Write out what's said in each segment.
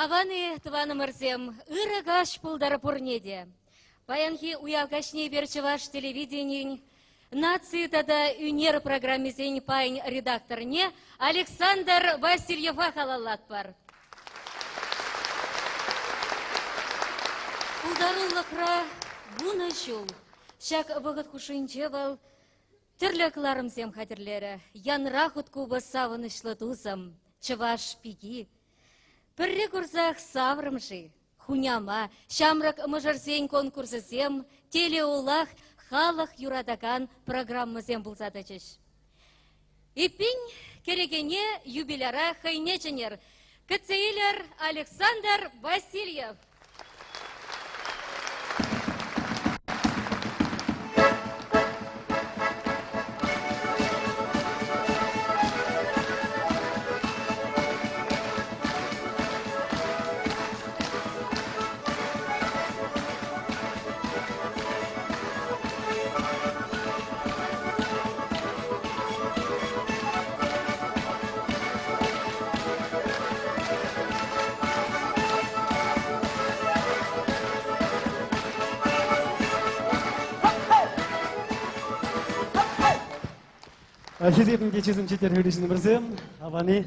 Аван-и, тӑванӑмӑрсем, ырӑ каҫ пултӑр пурне те. Паянхи уяв каҫне эпир Чӑваш телевиденийӗн наци тата ӳнер программисен пайӗн редакторне Александр Васильева халаллатпӑр. Пултарулӑхра вунӑ ҫул. Ҫак вӑхӑт хушшинче вӑл тӗрлӗ кӑларӑмсем хатӗрлерӗ. Янра хуткупӑс савӑнӑҫлӑ тусӑм, чӑваш пики. Пӗрре курсах саврӑм-ши? Хуняма, ҫамрӑк мӑшӑрсен конкурсӗсем, телеулах, халӑх юратакан программӑсем пулса тӑчӗҫ. Эппин, кӗрекене юбиляра хӑйне чӗнер. Кӗтсе илӗр Александр Васильев. Хисеплӗ те чысӑм ҫитер ҫыннӑмӑрсем, аван-и?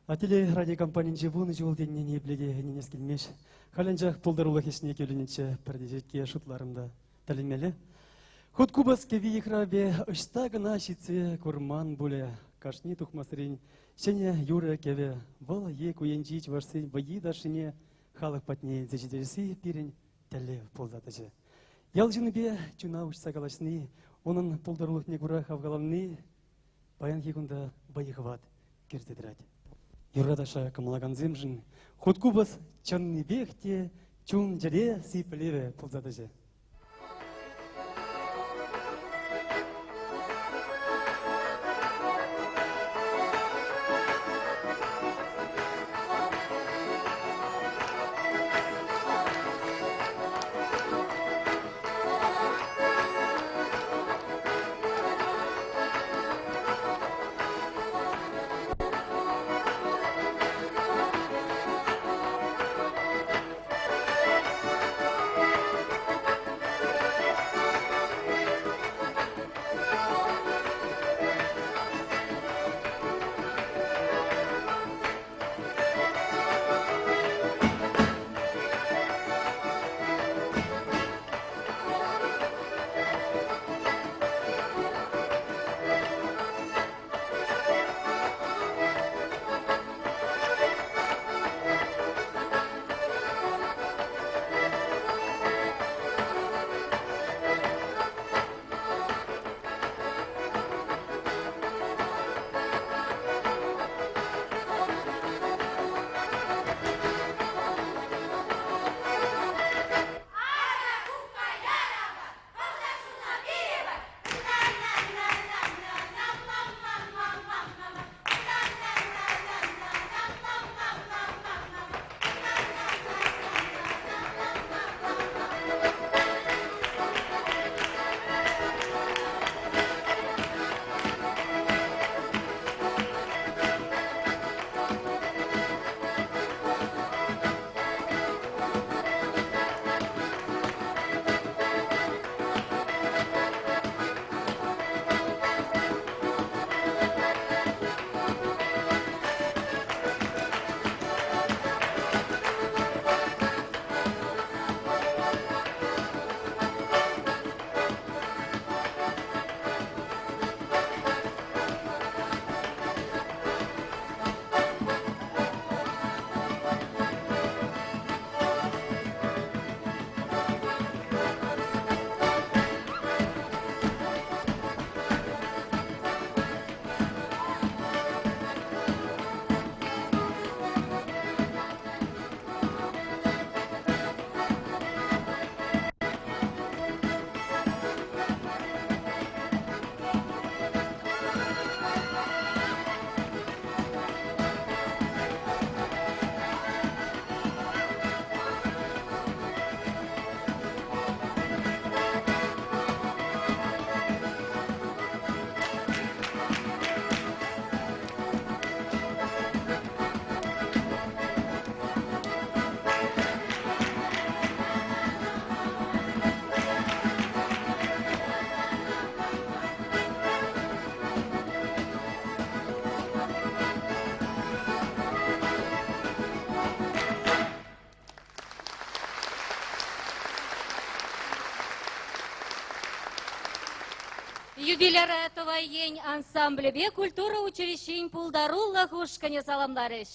Телерадиокомпанинче вунӑ ҫул тенине ниепле те ӗненес килмест. Халь анчах пултарулӑх ӗҫне кӳлӗннӗччӗ, пӗр теҫетке шутларӑм та. Тӗлӗнмелле. Хут купӑс кӗвви йыхравӗпе ӑҫта кӑна ҫитсе курман пулӗ. Кашни тухмасрен ҫӗнӗ юрӑ-кӗвӗ вӑл е ку енчи чӑвашсен вӑййи-ташшине халӑх патне илсе ҫитересси пирӗн тӗллев пулса тӑчӗ. Ял ҫыннипе чуна уҫса калаҫни, унӑн пултарулӑхне кура хавхаланни паянхи кунта вӑй-хӑват кӗрсе тӑрать. Юрра-таша кӑмӑллакансемшӗн хуткупӑс чӑннипех те чун-чӗре сиплевӗ пулса тӑчӗ. Юбиляра Тӑвай ен ансамблӗпе культура училищин пултарулӑх ушкӑнӗ саламларӗҫ.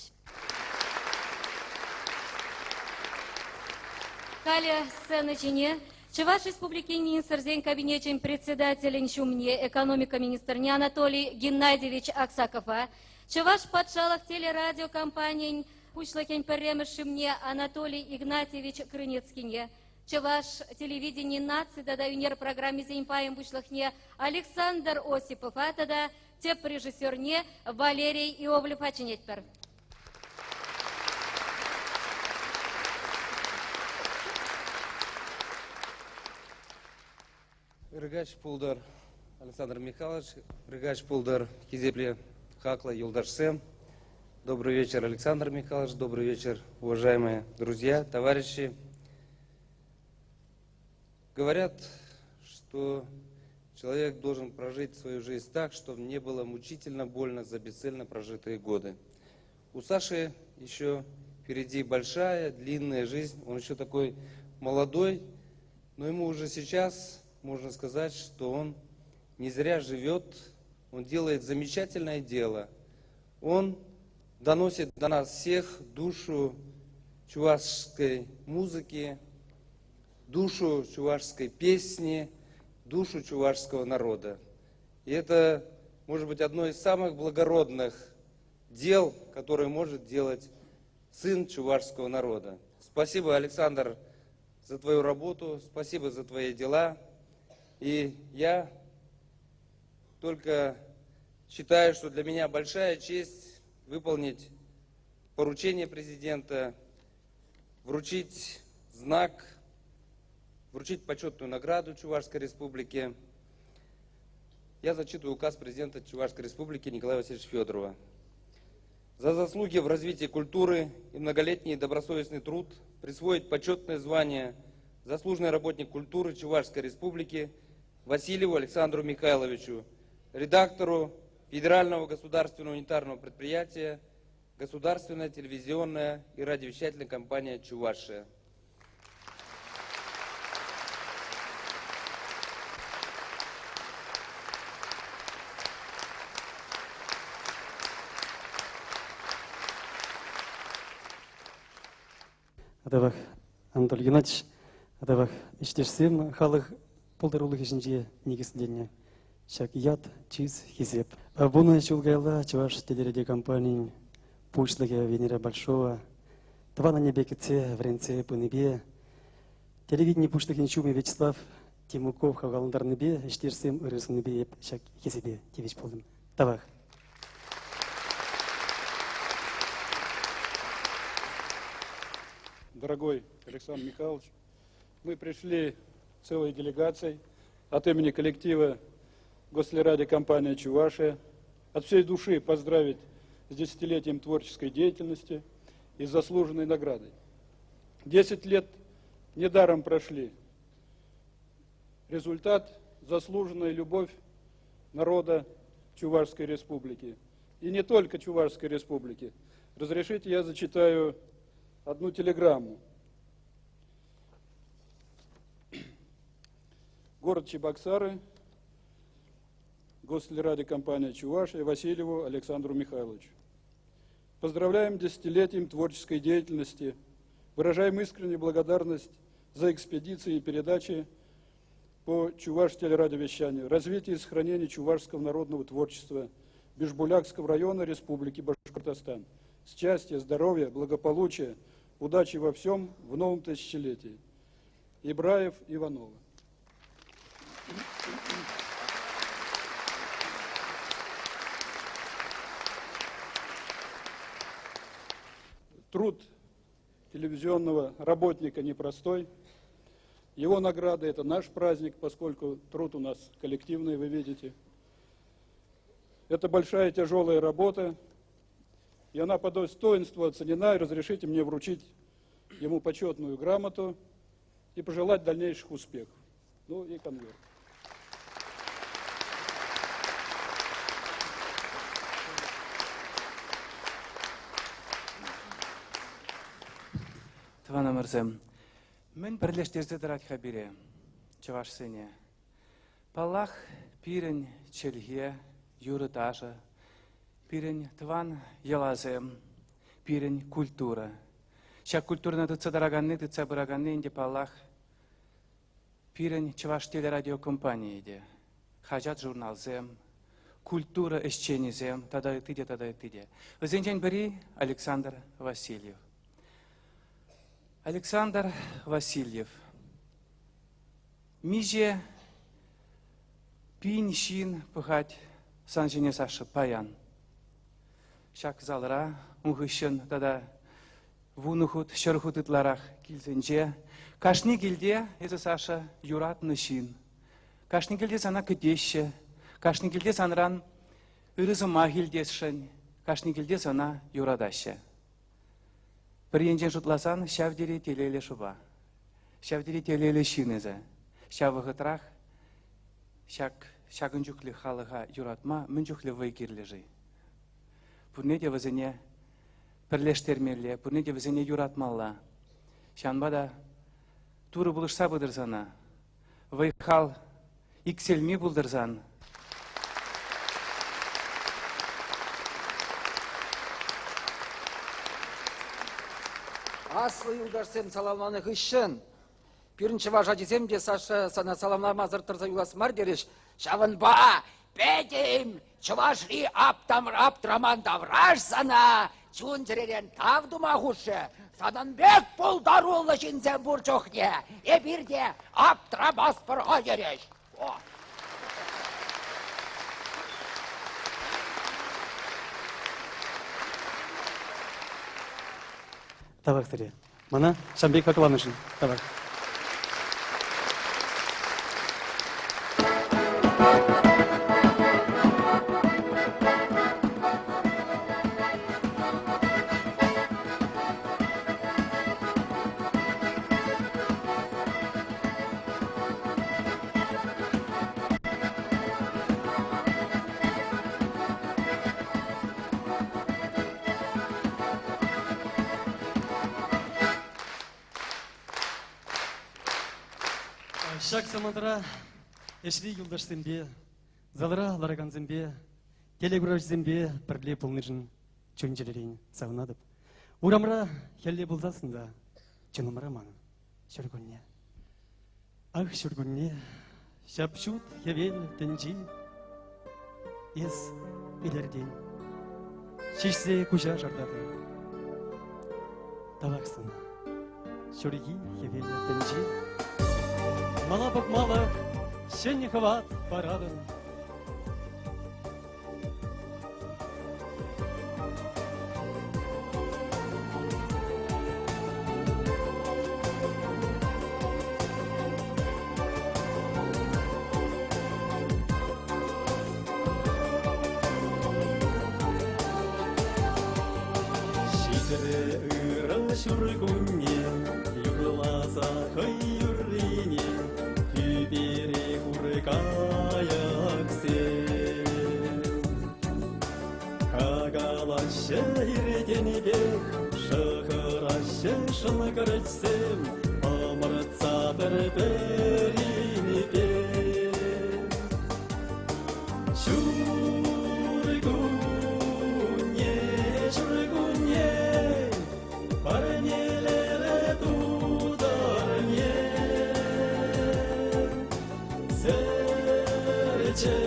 Халӗ сцена ҫине Чӑваш Республикин Министрсен Кабинечӗн Председателӗн ҫумне экономика министрне Анатолий Геннадьевич Аксакова, Чӑваш патшалӑх телерадиокомпанийӗн пуҫлӑхӗн пӗрремӗш ҫумне Анатолий Игнатьевич Крынецкине, Чӑваш телевидени наци тата ӳнер программисен пайӗн пуҫлӑхне Александр Осипова тата тӗп режиссерне Валерий Иовлева чӗнетпӗр. Ыркаҫ пултӑр, Александр Михайлович, ыркаҫ пултӑр, хисеплӗ хаклӑ юлташсем. Добрый вечер, Александр Михайлович, добрый вечер, уважаемые друзья, товарищи. Говорят, что человек должен прожить свою жизнь так, чтобы не было мучительно больно за бесцельно прожитые годы. У Саши еще впереди большая, длинная жизнь. Он еще такой молодой, но ему уже сейчас можно сказать, что он не зря живет, он делает замечательное дело. Он доносит до нас всех душу чувашской музыки, душу чувашской песни, душу чувашского народа. И это, может быть, одно из самых благородных дел, которое может делать сын чувашского народа. Спасибо, Александр, за твою работу, спасибо за твои дела. И я только считаю, что для меня большая честь выполнить поручение президента, вручить знак, вручить почетную награду Чувашской Республике. Я зачитываю указ президента Чувашской Республики Николая Васильевича Федорова. За заслуги в развитии культуры и многолетний добросовестный труд присвоить почетное звание заслуженный работник культуры Чувашской Республики Васильеву Александру Михайловичу, редактору Федерального государственного унитарного предприятия Государственная телевизионная и радиовещательная компания «Чувашия». Тавах, Анатолий Геннадьевич, тавах ӗҫтешсем халӑх пултарулӑхӗ ҫинче никӗсленнӗ ҫак ят, чыс, хисеп. Вунӑ ҫул каялла Чӑваш телерадиокомпанийӗн пуҫлӑхӗ Венера Большова тӑван аннепе кӗтсе вӗрентсе пынипе телевидени пуҫлӑхӗн ҫумӗ Вячеслав Тимуков хавхалантарнипе ӗҫтешсем ырӑ суннипе эп ҫак хисепе тивӗҫ пултӑм. Тавах. Дорогой Александр Михайлович, мы пришли целой делегацией от имени коллектива Гослерадиокомпании «Чувашия» от всей души поздравить с десятилетием творческой деятельности и заслуженной наградой. 10 лет недаром прошли. Результат – заслуженная любовь народа Чувашской Республики. И не только Чувашской Республики. Разрешите, я зачитаю одну телеграмму. Город Чебоксары, Гостелерадиокомпания «Чувашия» Васильеву Александру Михайловичу. Поздравляем десятилетием творческой деятельности, выражаем искреннюю благодарность за экспедиции и передачи по чуваш-телерадиовещанию, развитие и сохранение чувашского народного творчества Бижбулякского района Республики Башкортостан. Счастья, здоровья, благополучия, удачи во всем в новом тысячелетии. Ибраев Иванова. Труд телевизионного работника непростой. Его награда – это наш праздник, поскольку труд у нас коллективный, вы видите. Это большая тяжелая работа, и она по достоинству оценена. И разрешите мне вручить ему почетную грамоту и пожелать дальнейших успехов. Ну и конверт. Тӑванӑмӑрсем, мӗн пӗрлештерсе тӑрать-ха пире, чӑвашсене? Паллах, Пирӗн чӗлхе, юрӑ-ташӑ, пирӗн тӑван йӑласем, пирӗн культура. Ҫак культурӑна тытса тӑраканни, тытса пыраканни ӗнтӗ, паллах, пирӗн Чӑваш телерадиокомпанийӗ те, хаҫат-журналсем, культура ӗҫченӗсем тата ытти те, тата ытти те. Вӗсенчен пӗри Александр Васильев. Александр Васильев миҫе пин ҫын пӑхать сан ҫине, Саша, паян. Ҫак залра ун хыҫҫӑн тата 10 хут, 100 хут ытларах килсенче. Кашни килте эсӗ, Саша, юратнӑ ҫын. Кашни килте сана кӗтеҫҫӗ. Кашни килте санран ырӑ сӑмах илтесшӗн. Кашни килте сана юратаҫҫӗ. Пӗр енчен шутласан, ҫав тери телейлӗ шӑпа. Ҫав тери телейлӗ ҫын эсӗ. Ҫав вӑхӑтрах ҫак ҫакӑн чухлӗ халӑха юратма мӗн чухлӗ вӑй кирлӗ-ши? Пурне те вӗсене пӗрлештермелле, пурне те вӗсене юратмалла. Ҫавӑнпа та Турӑ пулӑшса пытӑр сана. Вӑй-хал иксӗлми пултӑр сан. Аслӑ юлташсем саламланӑ хыҫҫӑн пирӗн чӑваш ачисем те Саша сана саламламасӑр тӑрса юлас мар терӗҫ. Ҫавӑнпа пӗтӗм Чӑвашри аптраман тавраш сана чун-чӗререн тав тума хушрӗ. Санӑн пек пултаруллӑ ҫынсем пур чухне эпир те аптрамастпӑр-ха терӗҫ. Тавах сире. Мана ҫавӑн пек хакланӑшӑн. Тавах. Ҫак самантра ӗҫри юлташсемпе, залра ларакансемпе, телекуравҫӑсемпе пӗрле пулнишӗн чун-чӗререн савӑнатӑп. Урамра хӗлле пулсассӑн та чунӑмра манӑн ҫуркунне. Ах, ҫуркунне, ҫап-ҫут хӗвел тӗнчи, эс илӗртен, ҫиҫсе куҫа шартатӑн. Тавах сана, ҫурхи хӗвел тӗнчи, мана пӑхмалӑх ҫӗн хӑват паратӑн. Ҫитрӗ ырӑ ҫуркунне, юрласа хӑй юррине, тӳпере куркаяксем. Какалаҫҫӗ иртенпех, шӑхӑраҫҫӗ шӑнкӑрчсем, ӑмӑртса пӗр-пӗринпе. Ҫуркунне, ҫуркунне, парнелерӗ тутӑрне. Сӗрчӗ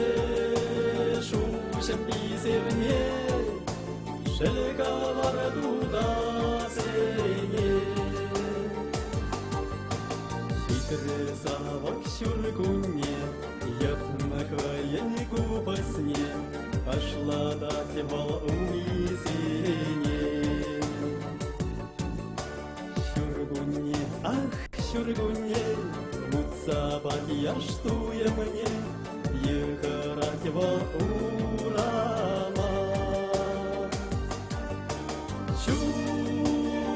шуҫӑм писевне, шӗл-кавар тутасене. Ҫитрӗ савӑк ҫуркунне, йӑтнӑ хӑйӗн купӑсне, ташлатать вӑл уйсене. Ҫуркунне, ах, ҫуркунне, вутса пать яш туйӑмне, йыхӑрать вӑл урама.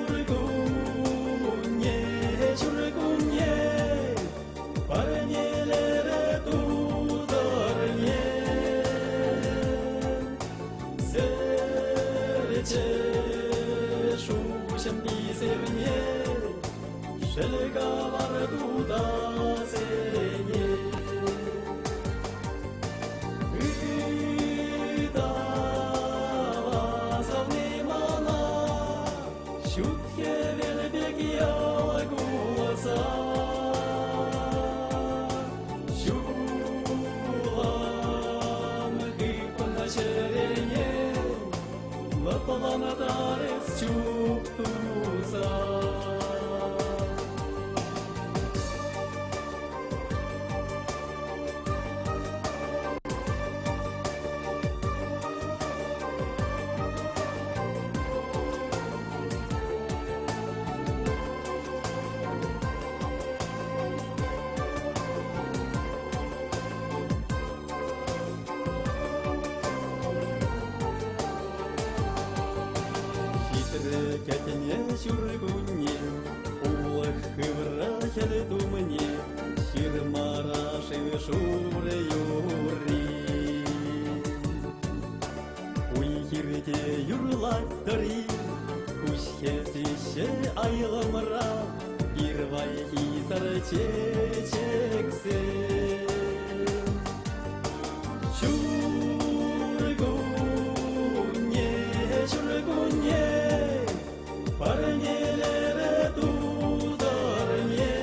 Ҫуркунне, ҫуркунне, парнелерӗ тутӑрне. Сӗрчӗ шуҫӑм писевне, шӗл-кавар тутасене. Ҫут хӗвел пек ял кулса. Ҫулам хыпнӑ чӗрене лӑплантар эс чуп туса. Хитре кӗтне ҫуркунне, улӑх хывра хӗл тумне, ҫырмара шыв-шурӗ юрри. Уй-хирте юрлать тӑри, куҫ хӗсеҫҫӗ айлӑмра, пирвайхи сар чечексем. Ҫуркунне, ҫуркунне, парнелерӗ тутӑрне.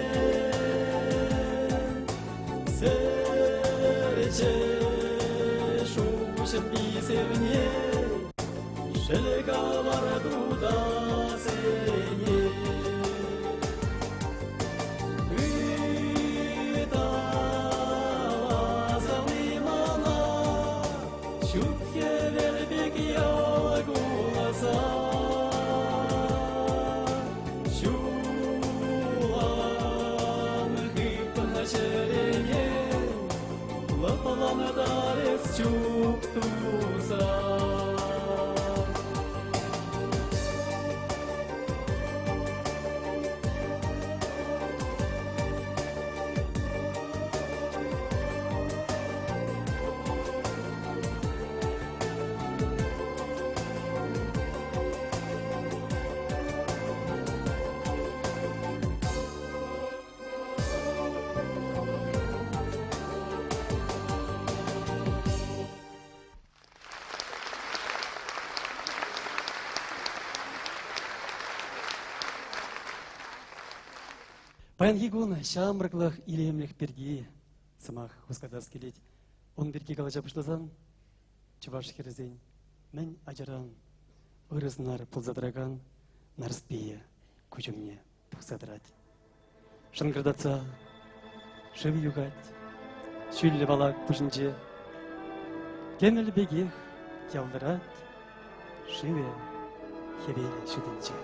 Сӗрчӗ шуҫӑм писевне, шӗл-кавар тутасене. Ыталаса мана, ҫут хӗвел пек ял куласа. Ҫулам хыпнӑ чӗрене лӑплантар эс чуп туса. Паянхи кун ҫамрӑклӑх илемлӗх пирки сӑмах хускатас килет. Ун пирки калаҫа пуҫласан чӑваш хӗрӗсен мӗн ачаран ырӑ сӑнар пулса тӑракан Нарспие куҫ умне тухса тӑрать. Шӑнкӑртатса шыв юхать ҫӳллӗ валак пуҫӗнче. Кӗмӗл пекех ялтӑрать шывӗ хӗвел ҫутинче.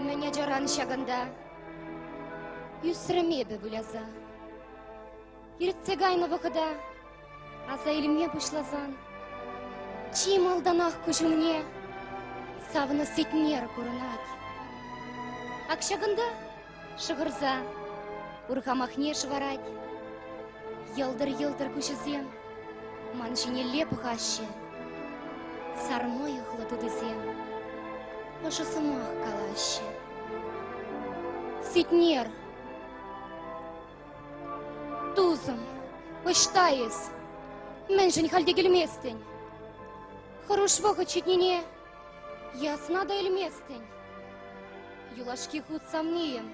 Мӗн ачаран ҫакӑнта ӳсрӗм эпӗ выляса. Иртсе кайнӑ вӑхӑта аса илме пуҫласан чи малтанах куҫ умне савнӑ Сетнер курӑнать. Ак ҫакӑнта шӑхӑрса урхамахне шӑварать. Йӑлтӑр-йӑлтӑр куҫӗсем ман ҫинелле пӑхаҫҫӗ. Сар мӑйӑхлӑ тутисем ӑшӑ сӑмах калаҫҫӗ. Сетнер, Тусӑм, ӑҫта эс? Мӗншӗн халь те килместӗн? Хӑруш вӑхӑт ҫитнине ясна та илместӗн. Юлашки хут савнийӗм,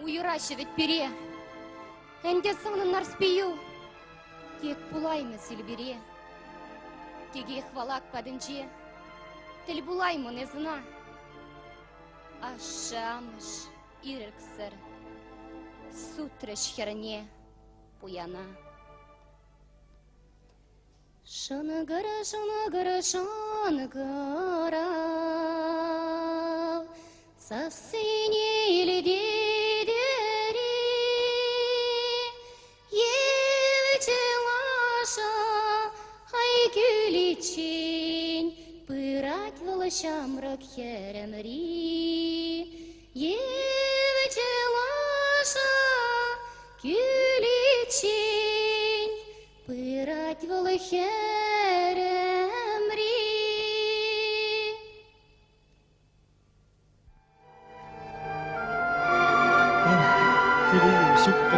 уйӑраҫҫӗ вӗт пире. Ӗнтӗ санӑн Нарспию тек пулаймӗ Силпире. Текех валак патӗнче тӗл пулаймӑн эс ӑна. Ашшӗ-амӑш ирӗксӗр сутрӗҫ хӗрне пуяна. Шӑнкӑр, шӑнкӑр, шӑнкӑрав, сассине илтетӗр-и? Евчӗ лаша хай кӳличчен пырать вӑл ҫамрӑк хӗрӗмри. Евчӗ лаша кӳличчен пырать вӑл хӗрӗмри.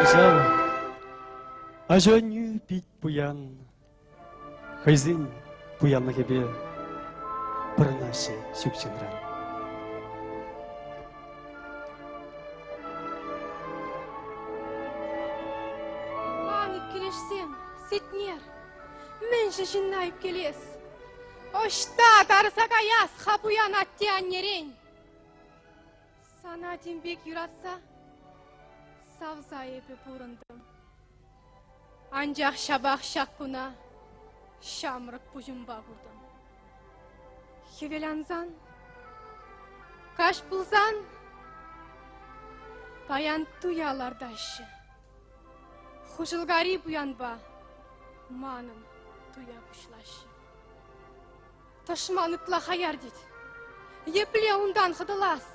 ҫав. Аҫу-аннӳ пит пуян. Хӑйсен пуянлӑхӗпе пӑрӑнаҫҫӗ ҫук ҫынран. Ман ӳпкелешсем, Сетнер, мӗншӗн ҫынна ӳпкелес? Ӑҫта тарса каяс-ха пуян атте-аннерен? Сана тем пек юратса, савса эпӗ пурӑнтӑм. Анчах ҫапах ҫак куна ҫамрӑк пуҫӑмпа куртӑм. Хӗвел ансан, каҫ пулсан, паян туя лартаҫҫӗ. Хушӑлкари пуянпа манӑн туя пуҫлаҫҫӗ. Тӑшман ытла хаяр тет. Епле унтан хӑтӑлас?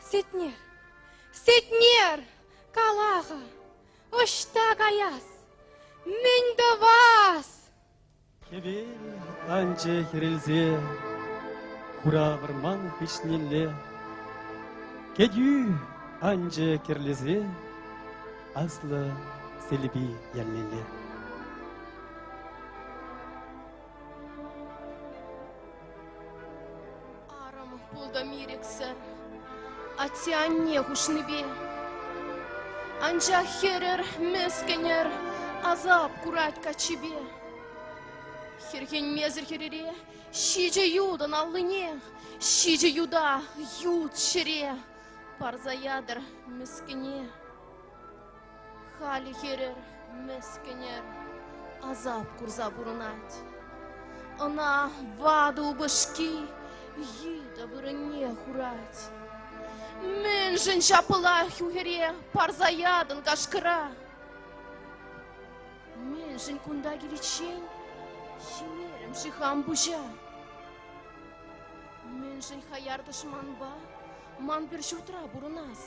Сетнер, Сетнер, кала-ха, ӑҫта каяс? Мӗн тӑвас? Хӗвел анчӗ хӗрелсе хура вӑрман хыҫнелле. Кӗтӳ анчӗ кӗрлесе аслӑ Селпи ялнелле. Арӑм пултӑм ирӗксӗр, атте-анне хушнипе. Анчах хӗрӗр, мӗскӗнӗр, асап курать каччипе. Хӗрхенмесӗр хӗрӗре ҫичӗ ютӑн аллине, ҫичӗ юта ют ҫӗре парса ятӑр мӗскӗне. Халӗ хӗрӗр, мӗскӗнӗр, асап курса пурӑнать. Ӑна ватӑ упӑшки йытӑ вырӑнне хурать. Мӗншӗн ҫапла хӳхӗре парса ятӑн кашкӑра? Мӗншӗн кунта киличчен ҫимерӗм-ши хам пуҫа? Мӗншӗн хаяр тӑшманпа ман пӗр ҫуртра пурӑнас?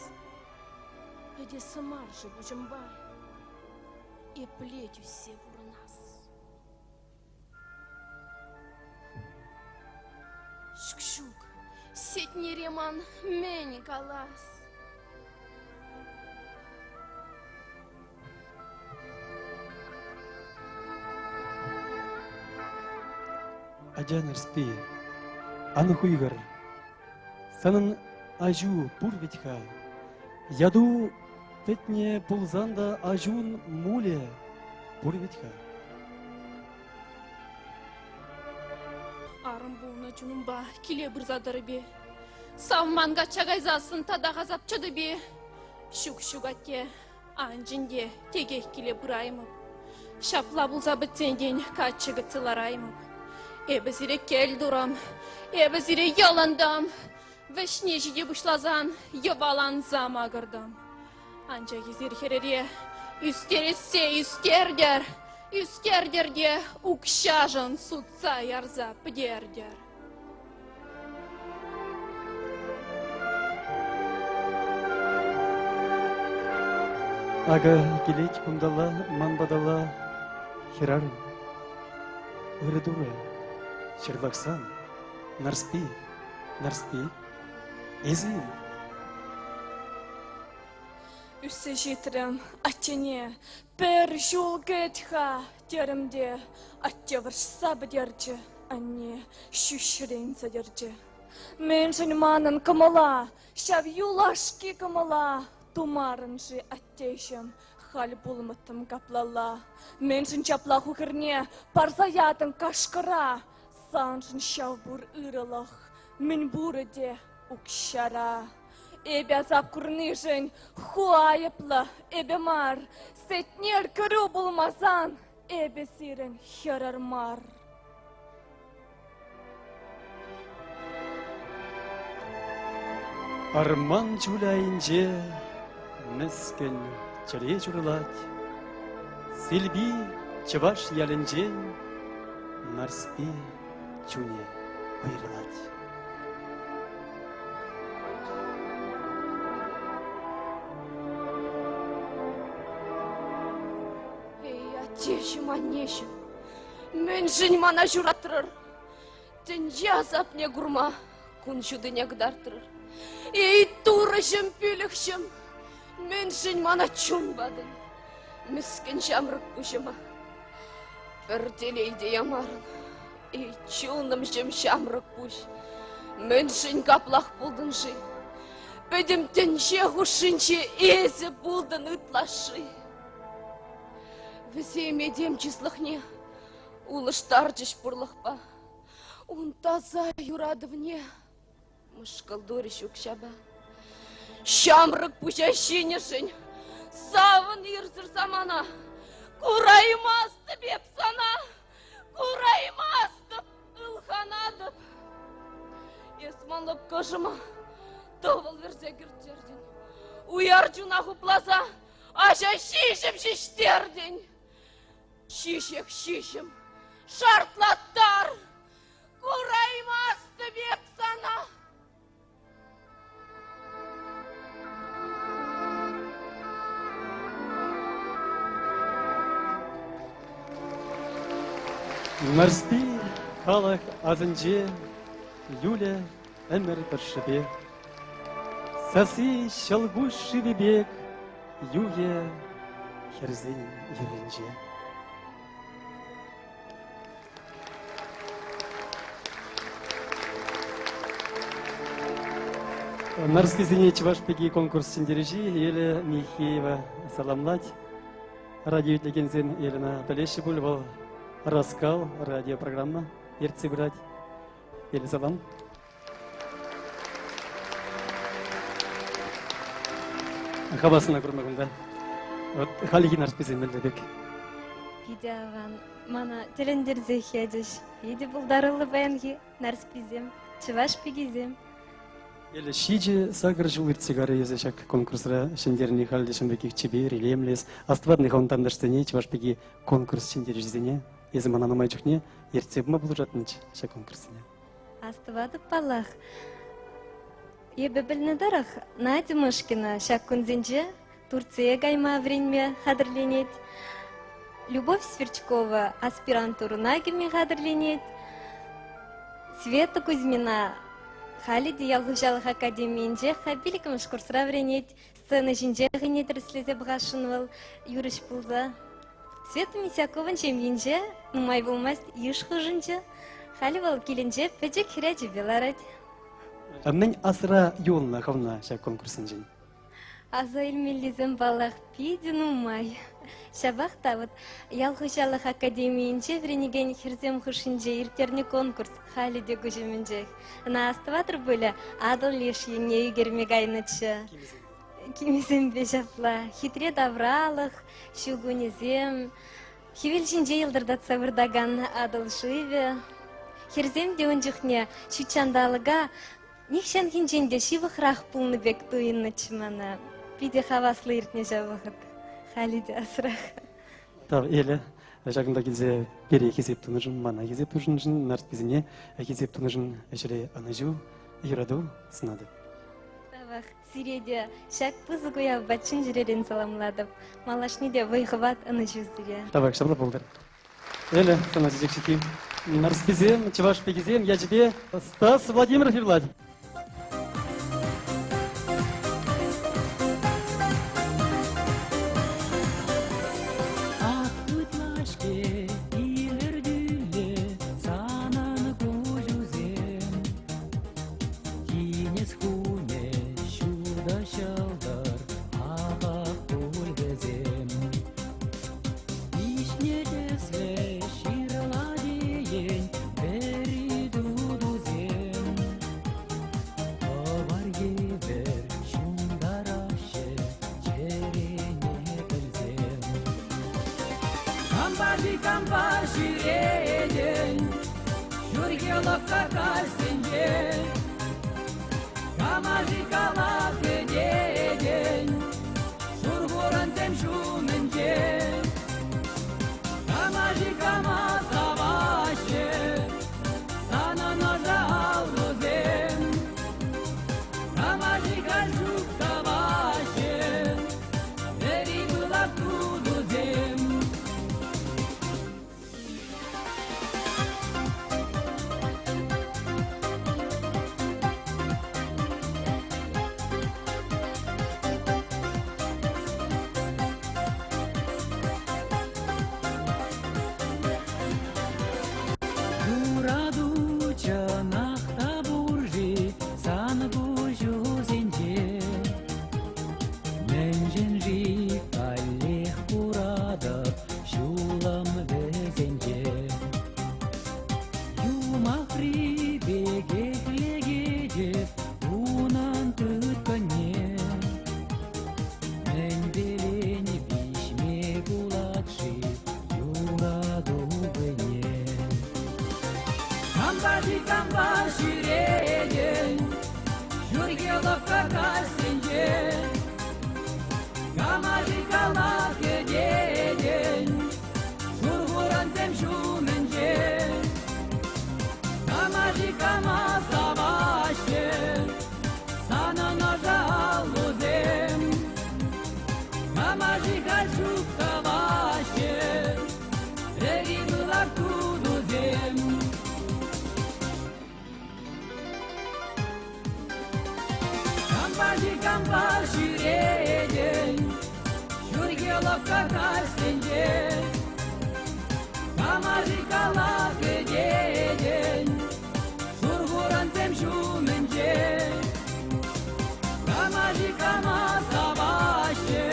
Пӗтес мар-ши пуҫӑмпа, епле тӳссе пурӑнас? Ҫук-ҫук, Сетнере ман мӗн калас? Атя, Нарспи, ан хуйхӑр. Санӑн аҫу пур вӗт-ха. Яту пӗтнӗ пулсан та аҫун мулӗ пур вӗт-ха. Арӑм пулнӑ чунӑмпа киле пырса тӑрӑп-и? Савман качча кайсассӑн татах асап чӑтӑп-и? Ҫук, ҫук, атте, анчӗн те текех киле пыраймӑп. Ҫапла пулса пӗтсен тен каччӑ кӗтсе лараймӑп. Эпӗ сире кӗл турӑм, эпӗ сире йӑлӑнтӑм. Вӗҫне ҫите пуҫласан йӑваланса макӑртӑм. Анчах эсир хӗрӗре ӳстерессе ӳстертӗр, ӳстертӗр те укҫашӑн сутса ярса пӗтертӗр. Акӑ килет кунталла, ман паталла хӗрарӑм. Ырӑ Турӑ, ҫырлахсан, Нарспи, Нарспи, эсӗ-и? Ӳссе ҫитрӗм, аттене пӗр ҫул кӗт-ха, терӗм те, атте вӑрҫса пӗтерчӗ, анне ҫӳҫрен сӗтӗрчӗ. Мӗншӗн манӑн кӑмӑла, ҫав юлашки кӑмӑла тумарӑн-ши, аттеҫӗм, халь пулмӑттӑм каплалла. Мӗншӗн чапла ху хӗрне парса ятӑн кашкӑра? Саншӑн ҫав пур ырӑлӑх, мӗн пурӗ те укҫара. Эпӗ асап курнишӗн ху айӑплӑ, эпӗ мар. Сетнер кӗрӳ пулмасан эпӗ сирӗн хӗрӗр мар. Арман чулӗ айӗнче мӗскӗн чӗре ҫурӑлать. Силпи чӑваш ялӗнчен Нарспи чунӗ уйрӑлать. Эй, аттеҫӗм, аннеҫӗм, мӗншӗн мана ҫуратрӑр? Тӗнче асапне курма кун ҫутине кӑтартрӑр. Эй, турӑҫӑм, пӳлӗхҫӗм, мӗншӗн мана чун патӑн? Мӗскӗн ҫамрӑк пуҫӑма пӗр телей те ямарӑн. Эй, чунӑмҫӑм ҫамрӑк пуҫ, мӗншӗн каплах пултӑн-ши? Пӗтӗм тӗнче хушшинче эсӗ пултӑн ытлашши. Вӗсем этем чыслӑхне улӑштарчӗҫ пурлӑхпа. Ун таса юратӑвне мӑшкӑл турӗҫ укҫапа. Ҫамрӑк пуҫа ҫинӗшӗн савӑн ирсӗр самана. Кураймастӑп эп сана, кураймастӑп, ылханатӑп. Эс ман лӑпкӑшӑма тӑвӑл вӗрсе кӗрттертӗн. Уяр чуна хупласа аҫа ҫиҫӗм ҫиҫтертӗн. Ҫиҫех ҫиҫӗм, шартлаттар, кураймастӑп эп сана. Нарспи халӑх асӗнче Юля ӗмӗр тӑршшӗпе. Сасси ҫӑлкуҫ шывӗ пек юхӗ хӗрсен йӗрӗнче. Нарсписене Чӑваш пики конкурс ҫӗнтерӳҫи Еля Михеева саламлать. Радио итлекенсем Елена пӗлеҫҫӗ пуль, вӑл «Раскал» радиопрограмма ертсе пырать. Еля, салам. Хаваслӑ курма кунта. Вот хальхи Нарсписем мӗнле пек? Питӗ аван. Мана тӗлӗнтерсех ячӗҫ. Питӗ пултаруллӑ паянхи Нарсписем, чӑваш пикисем. Элӗ ҫичӗ сакӑр ҫул иртсе карӗ эсӗ ҫак конкурсра ҫӗнтерни халь те ҫын пекех чипер, илемлӗ эс. Астӑватӑн-и хӑвӑн тантӑшсене, чӑваш пики конкурс ҫӗнтерӳҫисене? Эсӗ мана нумай чухне ертсе пыма пулӑшатӑнччӗ ҫак конкурссене. Астӑватӑп паллах. Эпӗ пӗлнӗ тӑрӑх, Надя Мышкина ҫак кунсенче Турцие кайма вӗренме хатӗрленет. Любовь Сверчкова аспирантурӑна кӗме хатӗрленет. Света Кузьмина халӗ те ял хуҫалӑх академийӗнче пиллӗкмӗш курсра вӗренет. Сцена ҫинче хӑйне тӗрӗслесе пӑхасшӑн вӑл юрӑҫ пулса. Света Мисяковӑн ҫемйинче нумай пулмасть йыш хушӑнчӗ. Халӗ вӑл килӗнче пӗчӗк хӗрачипе ларать. Мӗн асра юлнӑ хӑвна ҫак конкурссенчен? Аса илмеллисем, паллах, питӗ нумай. Ҫапах та вот ял хуҫалӑх академийӗнче вӗренекен хӗрсем хушшинче ирттернӗ конкурс халӗ те куҫ умӗнчех. Ӑна астӑватӑр пулӗ, Атӑл леш енне ӳкерме кайнӑччӗ. Кимӗсемпе ҫапла. Хитре тавралӑх, ҫу кунӗсем, хӗвел ҫинче йӑлтӑртатса выртакан Атӑл шывӗ. Хӗрсем те ун чухне ҫутҫанталӑка Нихҫанхинчен те ҫывӑхрах пулнӑ пек туйӑннӑччӗ мана. Питӗ хаваслӑ иртнӗ ҫав вӑхӑт. Халӗ те асрах. Тав, Эля. Ҫакӑнта килсе пире хисеп тунӑшӑн, мана хисеп тунӑшӑн, Нарсписене хисеп тунӑшӑн ӗҫре ӑнӑҫу, юрату сунатӑп. Тавах. Сире те ҫак пысӑк уявпа чун-чӗререн саламлатӑп. Малашне те вӑй-хӑват, ӑнӑҫу сире. Тавах, ҫапла пултӑр. Эля, сана чечек ҫити. Нарсписем, чӑваш пикисем ячӗпе Стас Владимиров юрлать. Ах, ытлашке илӗртӳллӗ санӑн куҫусем. Тинӗс хумӗ ҫутӑ ҫӑлтӑр, ахах пуль вӗсем. Виҫне тӗслӗ ҫырла тейӗн вӗри тутусем. Тӑвар евӗр ҫунтараҫҫӗ чӗрене пӗлсем. Кампа-ши, кампа ҫӳретӗн ҫурхи лӑпка каҫсенче? Кама-ши кама кӗтетӗн шур хурӑнсем ҫумӗнче? Кама-ши кама саваҫҫӗ санӑн ӑшӑ аллусем? Кама-ши халь ҫук тӑваҫҫӗ вӗри пылак тутусем? Кампа-ши кампа ҫӳретӗн ҫурхи лӑпкӑ каҫсенче? Кама-ши кала кӗтетӗн шур хурансем ҫумӗнче? Кама-ши кама саваҫҫӗ санӑн ӑшӑ аллусем? Кама-ши халь ҫук тӑваҫҫӗ вӗри пылак тутусем? Кампа-ши кампа ҫӳретӗн ҫурхи лӑпкӑ каҫсенче? Кама-ши кала кӗтетӗн шур хурансем ҫумӗнче? Кама-ши кама саваҫҫӗ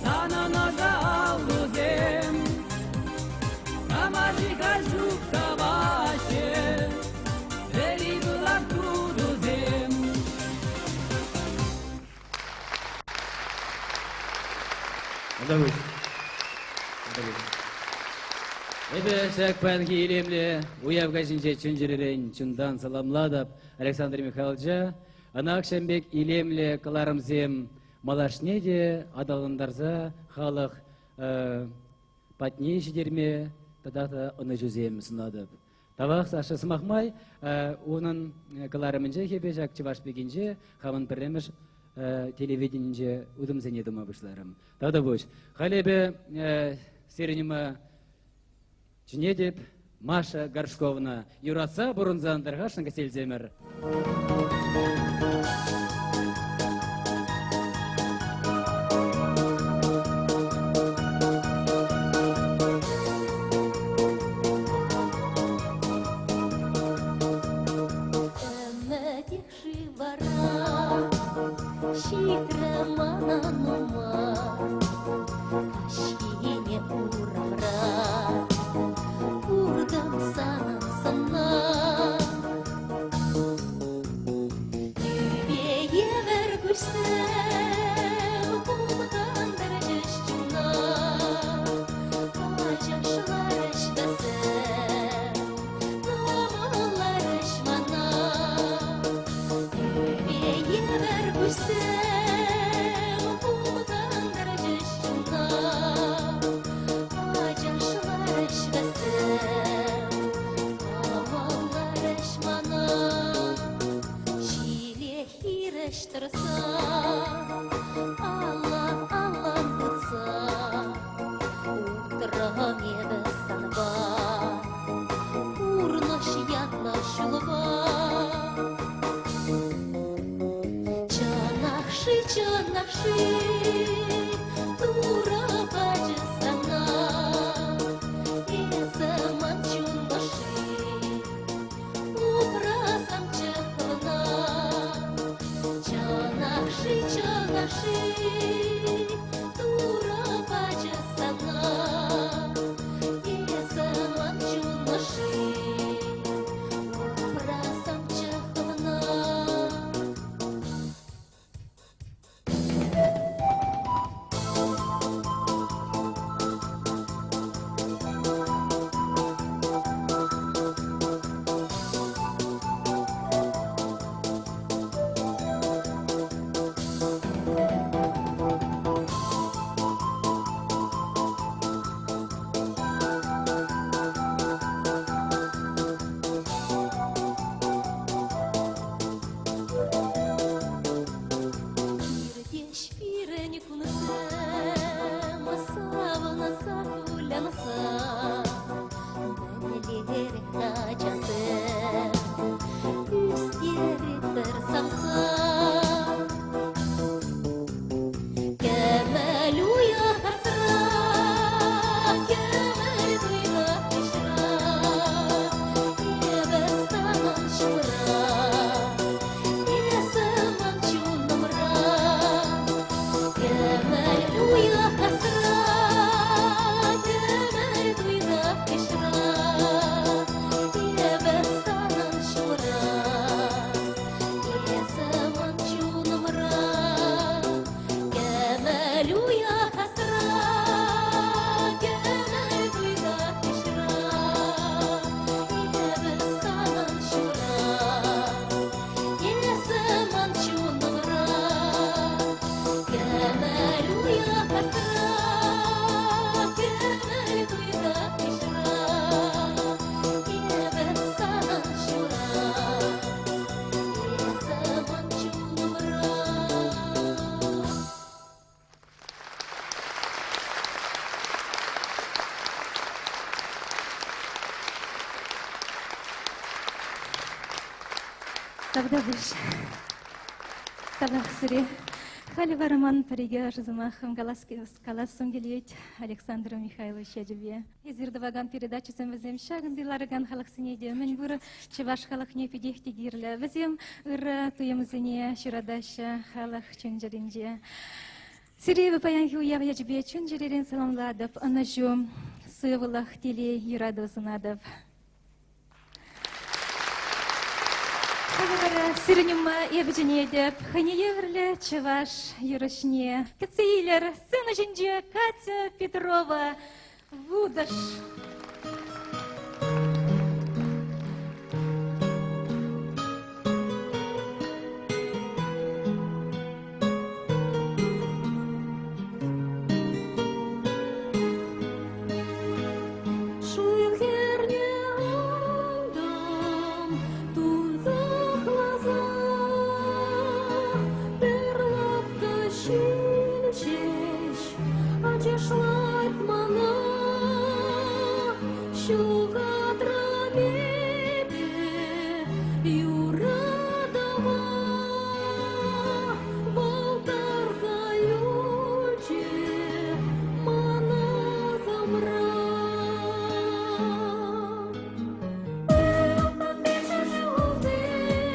санӑн ӑшӑ аллусем? Кама-ши халь ҫук тӑваҫҫӗ вӗри пылак тутусем? Тавтапуҫ. Тавтапуҫ. Эпӗ ҫак паянхи илемлӗ уяв каҫӗнче чун-чӗререн чунтан саламлатӑп Александр Михайловича. Ӑна ҫавӑн пек илемлӗ кӑларӑмсем малашне те аталантарса халӑх патне ҫитерме тата та ӑнӑҫусем сунатӑп. Тавах, Саша, сӑмах май, унӑн кӑларӑмӗнче эпӗ ҫак чӑваш пикинче хамӑн пӗрремӗш телевиденинче утӑмсене тума пуҫларӑм. Тавтапуҫ. Халь эпӗ сирӗн ума чӗнетӗп Маша Горшковна. Юратса пурӑнсан тархасшӑн кӗселсемӗр. Ӗмӗтех-ши вара ҫитрӗ мана нумай каҫхине урамра куртӑм санӑн сӑнна. Тӳпе евӗр куҫсем хумхантарчӗҫ чуна, ачашларӗҫ вӗсем, кӑмӑлларӗҫ мана. Тӳпе евӗр куҫсем хумхантарчӗҫ чуна, ачашларӗҫ вӗсем, кӑмӑлларӗҫ мана. Ҫиле хирӗҫ тӑрса, алла-аллӑн тытса, утрӑм эпӗ санпа, пурнӑҫ ятлӑ ҫулпа. Чӑнах-ши, чӑнах-ши, Турӑ пачӗ сана, эсӗ ман чун ӑшши. Упрасамччӗ хӑвна, чӑнах-ши, Тавтапуҫ. Тавах сире. Халӗ вара ман пӗр-икӗ ӑшӑ сӑмахӑм калас, калассӑм килет Александр Михайлович ячӗпе. Эсир тӑвакан передачӑсем вӗсем ҫакӑнти ларакан халӑхсене те, мӗнпур чӑваш халӑхне питех те кирлӗ. Вӗсем ырӑ туйӑмсене ҫуратаҫҫӗ халӑх чун-чӗринче. Сире эпӗ паянхи уяв ячӗпе чун-чӗререн саламлатӑп, ӑнӑҫу, сывлӑх, телей, юрату сунатӑп. Халӗ вара сирӗн умма эпӗ чӗнетӗп хӑйне евӗрлӗ чӑваш юрӑҫне. Кӗтсе илӗр сцена ҫинче Катя Петрова Вутӑш. Шыв хӗрне антӑм тунсӑхласа, Пӗр лӑпкӑ ҫил ҫеҫ ачашлать мана. Ҫухатрӑм эпӗ юратӑва. Вӑл тарса юлчӗ ман асӑмра. Ылтӑн пек ҫулсем,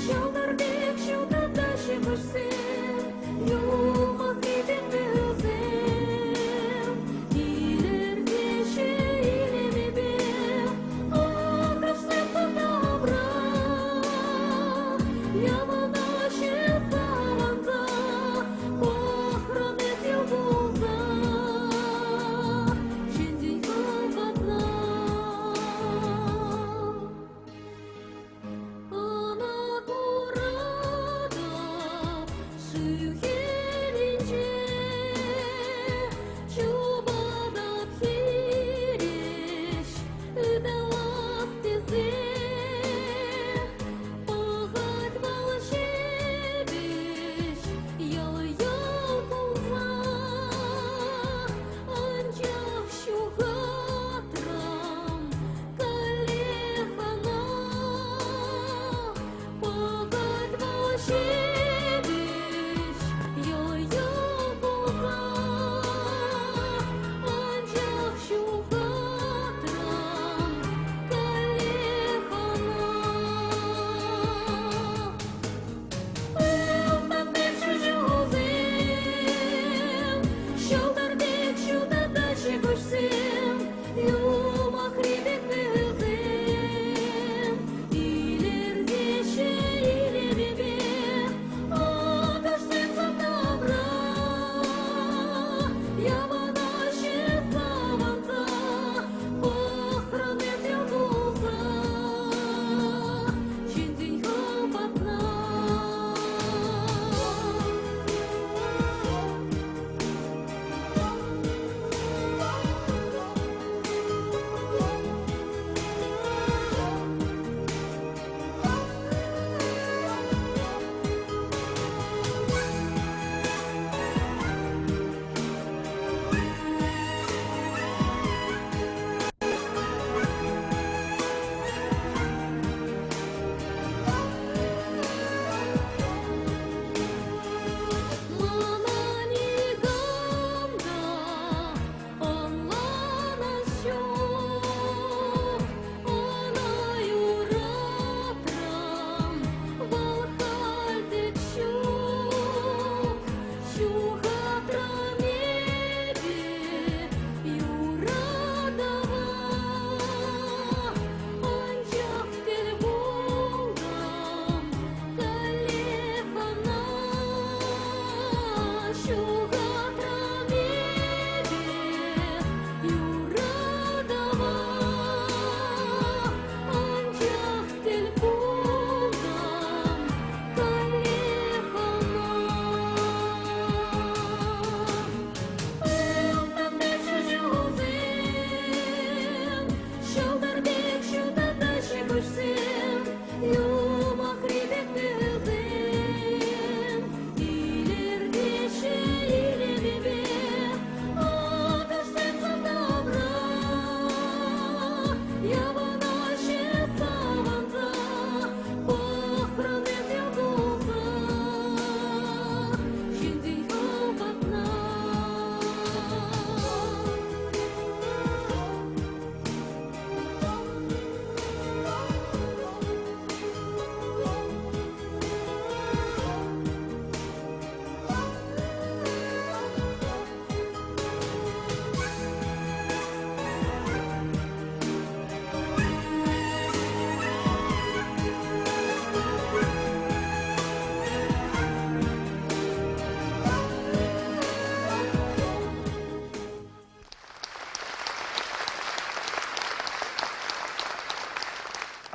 ҫӑлтӑр пек ҫутатаҫҫӗ куҫсем, юмахри пек вӗсем, илӗртеҫҫӗ, илӗртеҫҫӗ.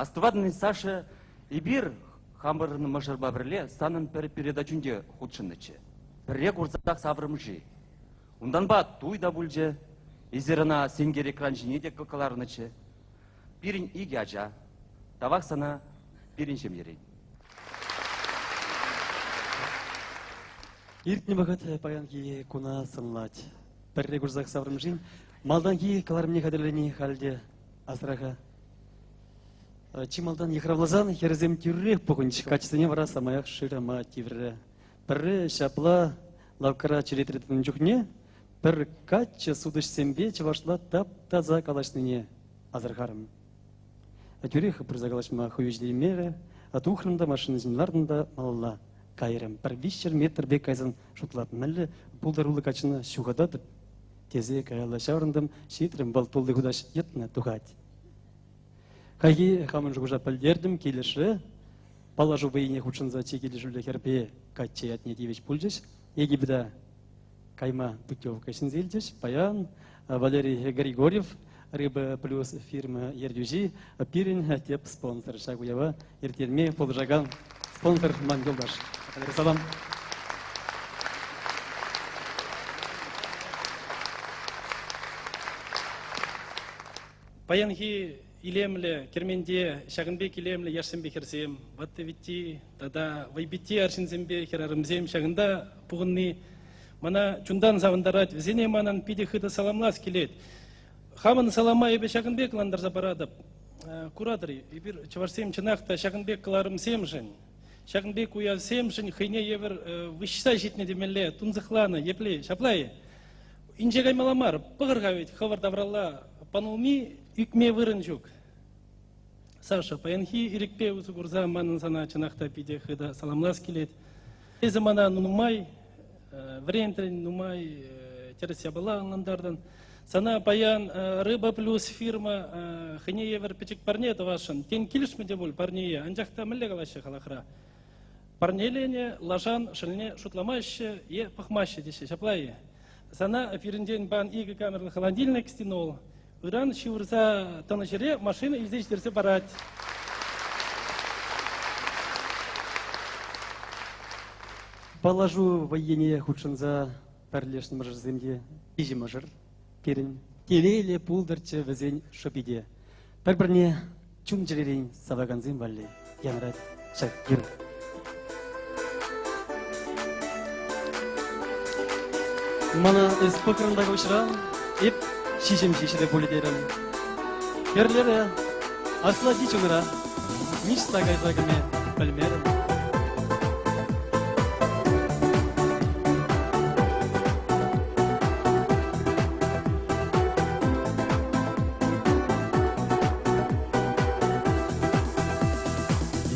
Астӑватӑн-и, Саша, эпир хамӑрӑн мӑшӑрпа пӗрле санӑн пӗр передачунте хутшӑннӑччӗ. Пӗрре курсах саврӑм-ши? Унтанпа туй та пулчӗ. Эсир ӑна сенкер экран ҫине те кӑларнӑччӗ. Пирӗн икӗ ача. Тавах сана пирӗн ҫемьерен. Иртнӗ вӑхӑт паянхи куна сӑнлать. Пӗрре курсах саврӑм-ши? Малтанхи кӑларӑмне хатӗрлени халь те асра-ха. Чи малтан йыхравласан хӗрсем тӳррех пухӑнчӗҫ, каччӑсене вара самаях шырама тиврӗ. Пӗрре ҫапла лавккара черетре тӑнӑ чухне пӗр каччӑ сутӑҫсемпе чӑвашла тап-таса калаҫнине асӑрхарӑм. Тӳрех пырса калаҫма хӑю ҫитеймерӗ. Тухрӑм та машина ҫине лартӑм та малалла кайрӑм. Пӗр 300 метр пек кайсан шутлатӑм, мӗнле пултаруллӑ каччӑна ҫухататӑп тесе каялла ҫаврӑнтӑм, ҫитрӗм, вӑл тулли хутаҫ йӑтнӑ тухать. Хайхи хамӑн шухӑша пӗлтертӗм, килӗшрӗ. Паллашу вӑййине хутшӑнса чи килӗшӳллӗ хӗрпе каччӑ ятне тивӗҫ пулчӗҫ. Египета кайма путевка ҫӗнсе илчӗҫ. Паян Валерий Григорьев, Рыба плюс фирма ертӳҫи, пирӗн тӗп спонсор. Ҫак уява ирттерме пулӑшакан спонсор ман юлташ. Валерий, салам. Паянхи илемлӗ керменте ҫакӑн пек илемлӗ яшсемпе хӗрсем, ватти-витти тата вӑйпитти арҫынсемпе хӗрарӑмсем ҫакӑнта пухӑнни мана чунтан савӑнтарать. Вӗсене манӑн питӗ хытӑ саламлас килет. Хамӑн салама эпӗ ҫакӑн пек ӑнлантарса паратӑп. Куратӑр-и, эпир чӑвашсем чӑнах та ҫакӑн пек кӑларӑмсемшӗн, ҫакӑн пек уявсемшӗн хӑйне евӗр выҫса ҫитнӗ темелле, тунсӑхланӑ. Епле, ҫапла-и? Инҫе каймалла мар, пӑхӑр-ха вӗт хӑвӑр тавралла панулми ӳкме вырӑн ҫук. Саша, паянхи ирӗкпе усӑ курса манӑн сана чӑнах та питӗ хытӑ саламлас килет. Эсӗ мана нумай вӗрентрӗн, нумай тӗрӗс япала ӑнлантартӑн. Сана паян Рыба плюс фирма хӑйне евӗр пӗчӗк парне тӑвасшӑн. Тен, килӗшмӗ те пуль парнее, анчах та мӗнле калаҫҫӗ халӑхра? Парнеленӗ лашан шӑлне шутламаҫҫӗ е пӑхмаҫҫӗ теҫҫӗ, ҫапла-и? Сана пирӗнтен пан икӗ камерлӑ холодильник стенол ыран ҫывӑрса тӑнӑ ҫӗре машина илсе ҫитерсе парать. Паллашу вӑййине хутшӑнса пӗрлешнӗ мӑшӑрсем те виҫӗ мӑшӑр пирӗн. Телейлӗ пултӑрччӗ вӗсен шӑпи те. Пӗр-пӗрне чун-чӗререн савакансем валли янрать ҫак юрӑ. Мана эс пӑхрӑн та куҫран, эп ҫиҫӗм ҫиҫрӗ пулӗ терӗм. Хӗрлӗре, аслати чунра, ниҫта кайса кӗме пӗлмерӗм.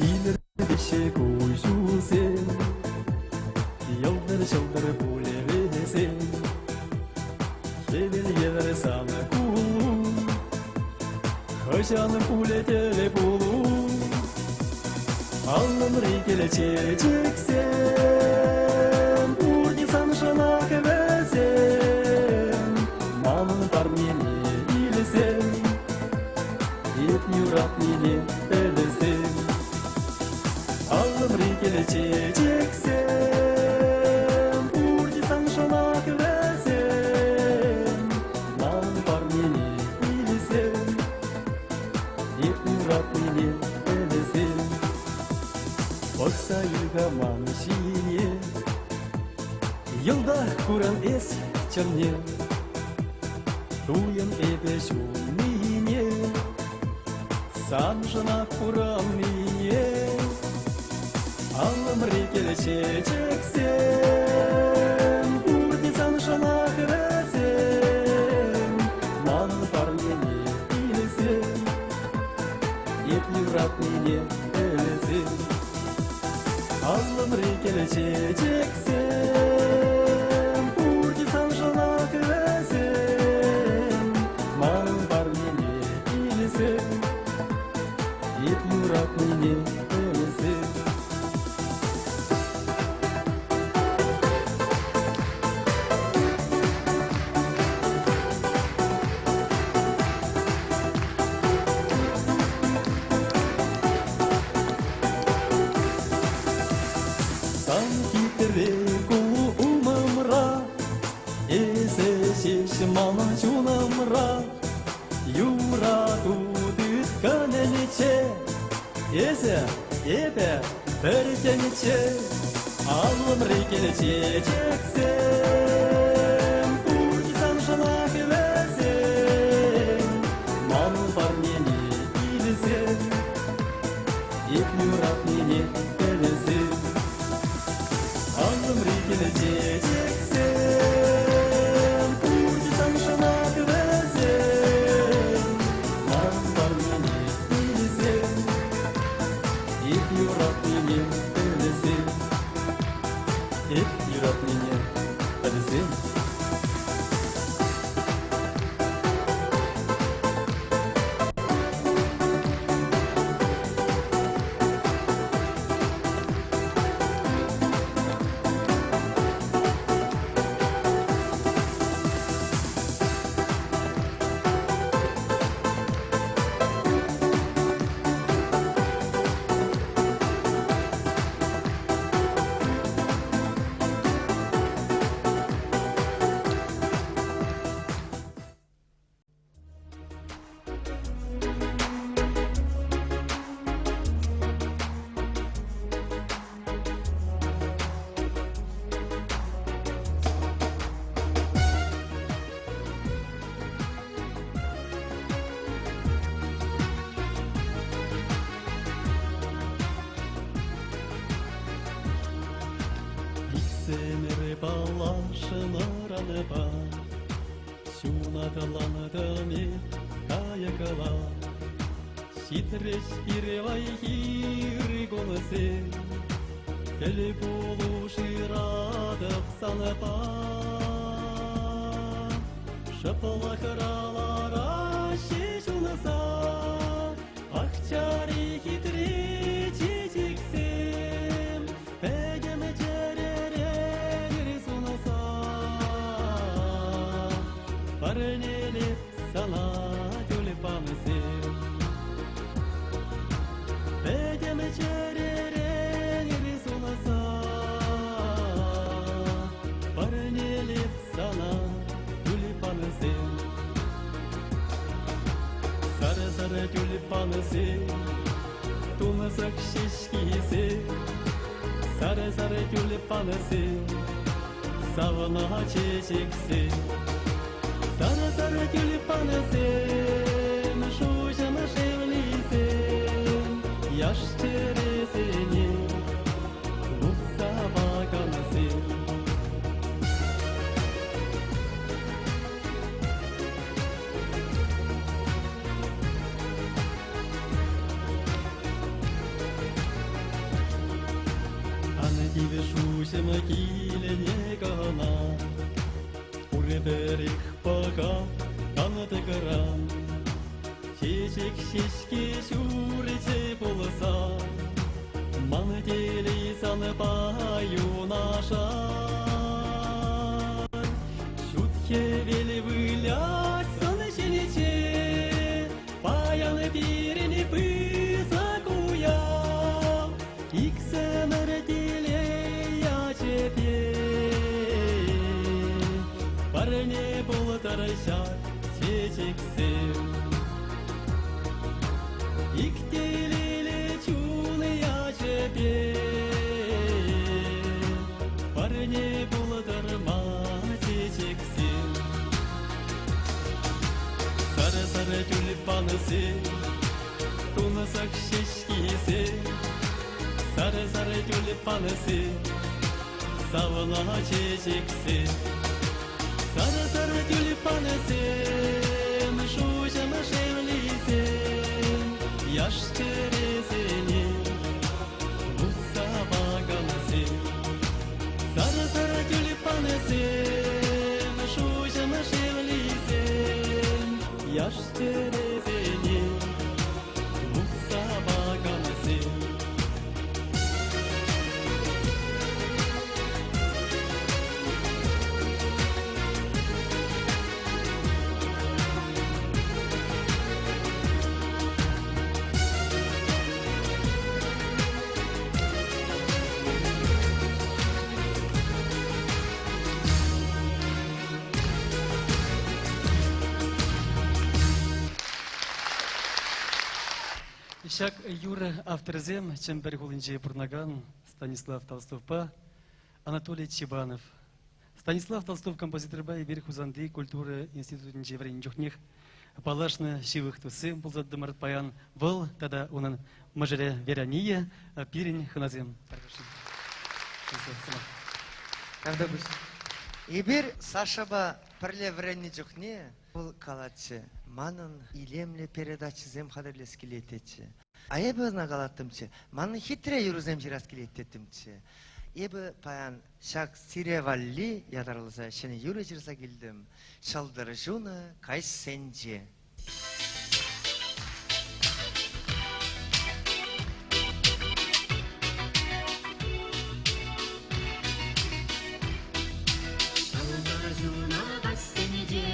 Илӗртеҫҫӗ куҫусем, йӑлтӑр-ҫӑлтӑр пулӗ вӗсем. Хӗвел евӗр сан кулу, хӑҫан пулӗ тӗл пулу. Аллӑмри кӗл чечексем, пурте саншӑнах вӗсем. Манӑн парнене илсем, эп юратнине пӗлсем. Аллӑмри кӗл чечексем, пурте саншӑнах вӗсем. Манӑн парнене илсем, Эп юратнине пӗлсем. Пӑхса ил-ха ман ҫине, Йӑлтах куран эс чӑнне. Туйӑн эпӗ ҫуннине, Саншӑнах пурӑннине. Аллӑмри кӗл чечексем, Пурте саншӑнах вӗсем. Манӑн парнене илсем, Эп юратнине пӗлсем. Аллӑмри кӗл чечексем, Пурте саншӑнах вӗсем. Манӑн парнене илсем, Эп юратнине пӗлсем. Эсӗ, эпӗ, пӗр тӗнче, аллӑмри кӗл чечексем. Пурте саншӑнах вӗсем, ман парнене илсем. Эп юратнине пӗлсем. Аллӑмри кӗл чечексем, пурте саншӑнах вӗсем, ман парнене илсем. Эп юратнине пӗлсем. Эп юратнине пӗлсем. Иксӗмӗр паллашнӑранпа ҫунатлантӑм эп кайӑкла. Ҫитрӗҫ пирвайхи кунсем, тӗл пулу шыратӑп санпа. Шӑплӑхра лараҫҫӗ ҫунса, пахчари хитре чечексем, пӗтӗм чӗререн сунса. Парнелеп сана тюльпансем. Пӗтӗм чӗререн сунса, парнелеп сана тюльпансем. Сарӑ-сарӑ тюльпансем, тунсӑх ҫеҫкисем, сарӑ-сарӑ тюльпансем, савӑна чечексем. Сарӑ-сарӑ тюльпансем, шуҫӑм шевлисем, яш чӗресене вутса пакансем. Ан тив шуҫӑм килне кӑна, пурпӗрех пӑхап кантӑкран. Чечек ҫеҫке ҫурчӗ пулса, ман телей санпа юнашар. Ҫут хӗвел вылять сан ҫинче, паян пирӗн пысӑк уяв. Иксӗмӗр телей ячӗпе парне пултӑр ҫак чечексем. Ик телейлӗ чун ячӗпе парне пултӑр ма чечексем. Сарӑ-сарӑ тюльпансем, тунсӑх ҫеҫкисем, сарӑ-сарӑ тюльпансем, савӑна чечексем. Сарӑ-сарӑ тюльпансем, шуҫӑм шевлисем, яш чӗресене вутса пакансем. Сарӑ-сарӑ тюльпансем, шуҫӑм шевлисем, яш чӗресене вутса пакансем. Ҫак юрӑ авторӗсем Чӗмпӗр хулинче пурӑнакан Станислав Толстовпа Анатолий Чебанов. Станислав Толстов композиторпа эпир Хусанти культура институтӗнче вӗреннӗ чухнех паллашнӑ ҫывӑх туссем пулса тӑтӑмӑр. Паян вӑл тата унӑн мӑшӑрӗ Верония пирӗн хӑнасем. Тавтапуҫ. Эпир Сашӑпа пӗрле вӗреннӗ чухне вӑл калатчӗ, манӑн илемлӗ передачӑсем хатӗрлес килет тетчӗ. А эпӗ ӑна калаттӑмччӗ, манӑн хитре юрӑсем ҫырас килет теттӗмччӗ. Эпӗ паян ҫак сире валли ятарласа ҫӗнӗ юрӑ ҫырса килтӗм. Ҫӑлтӑр ҫунӑ каҫсенче. Ҫӑлтӑр ҫунӑ каҫсенче,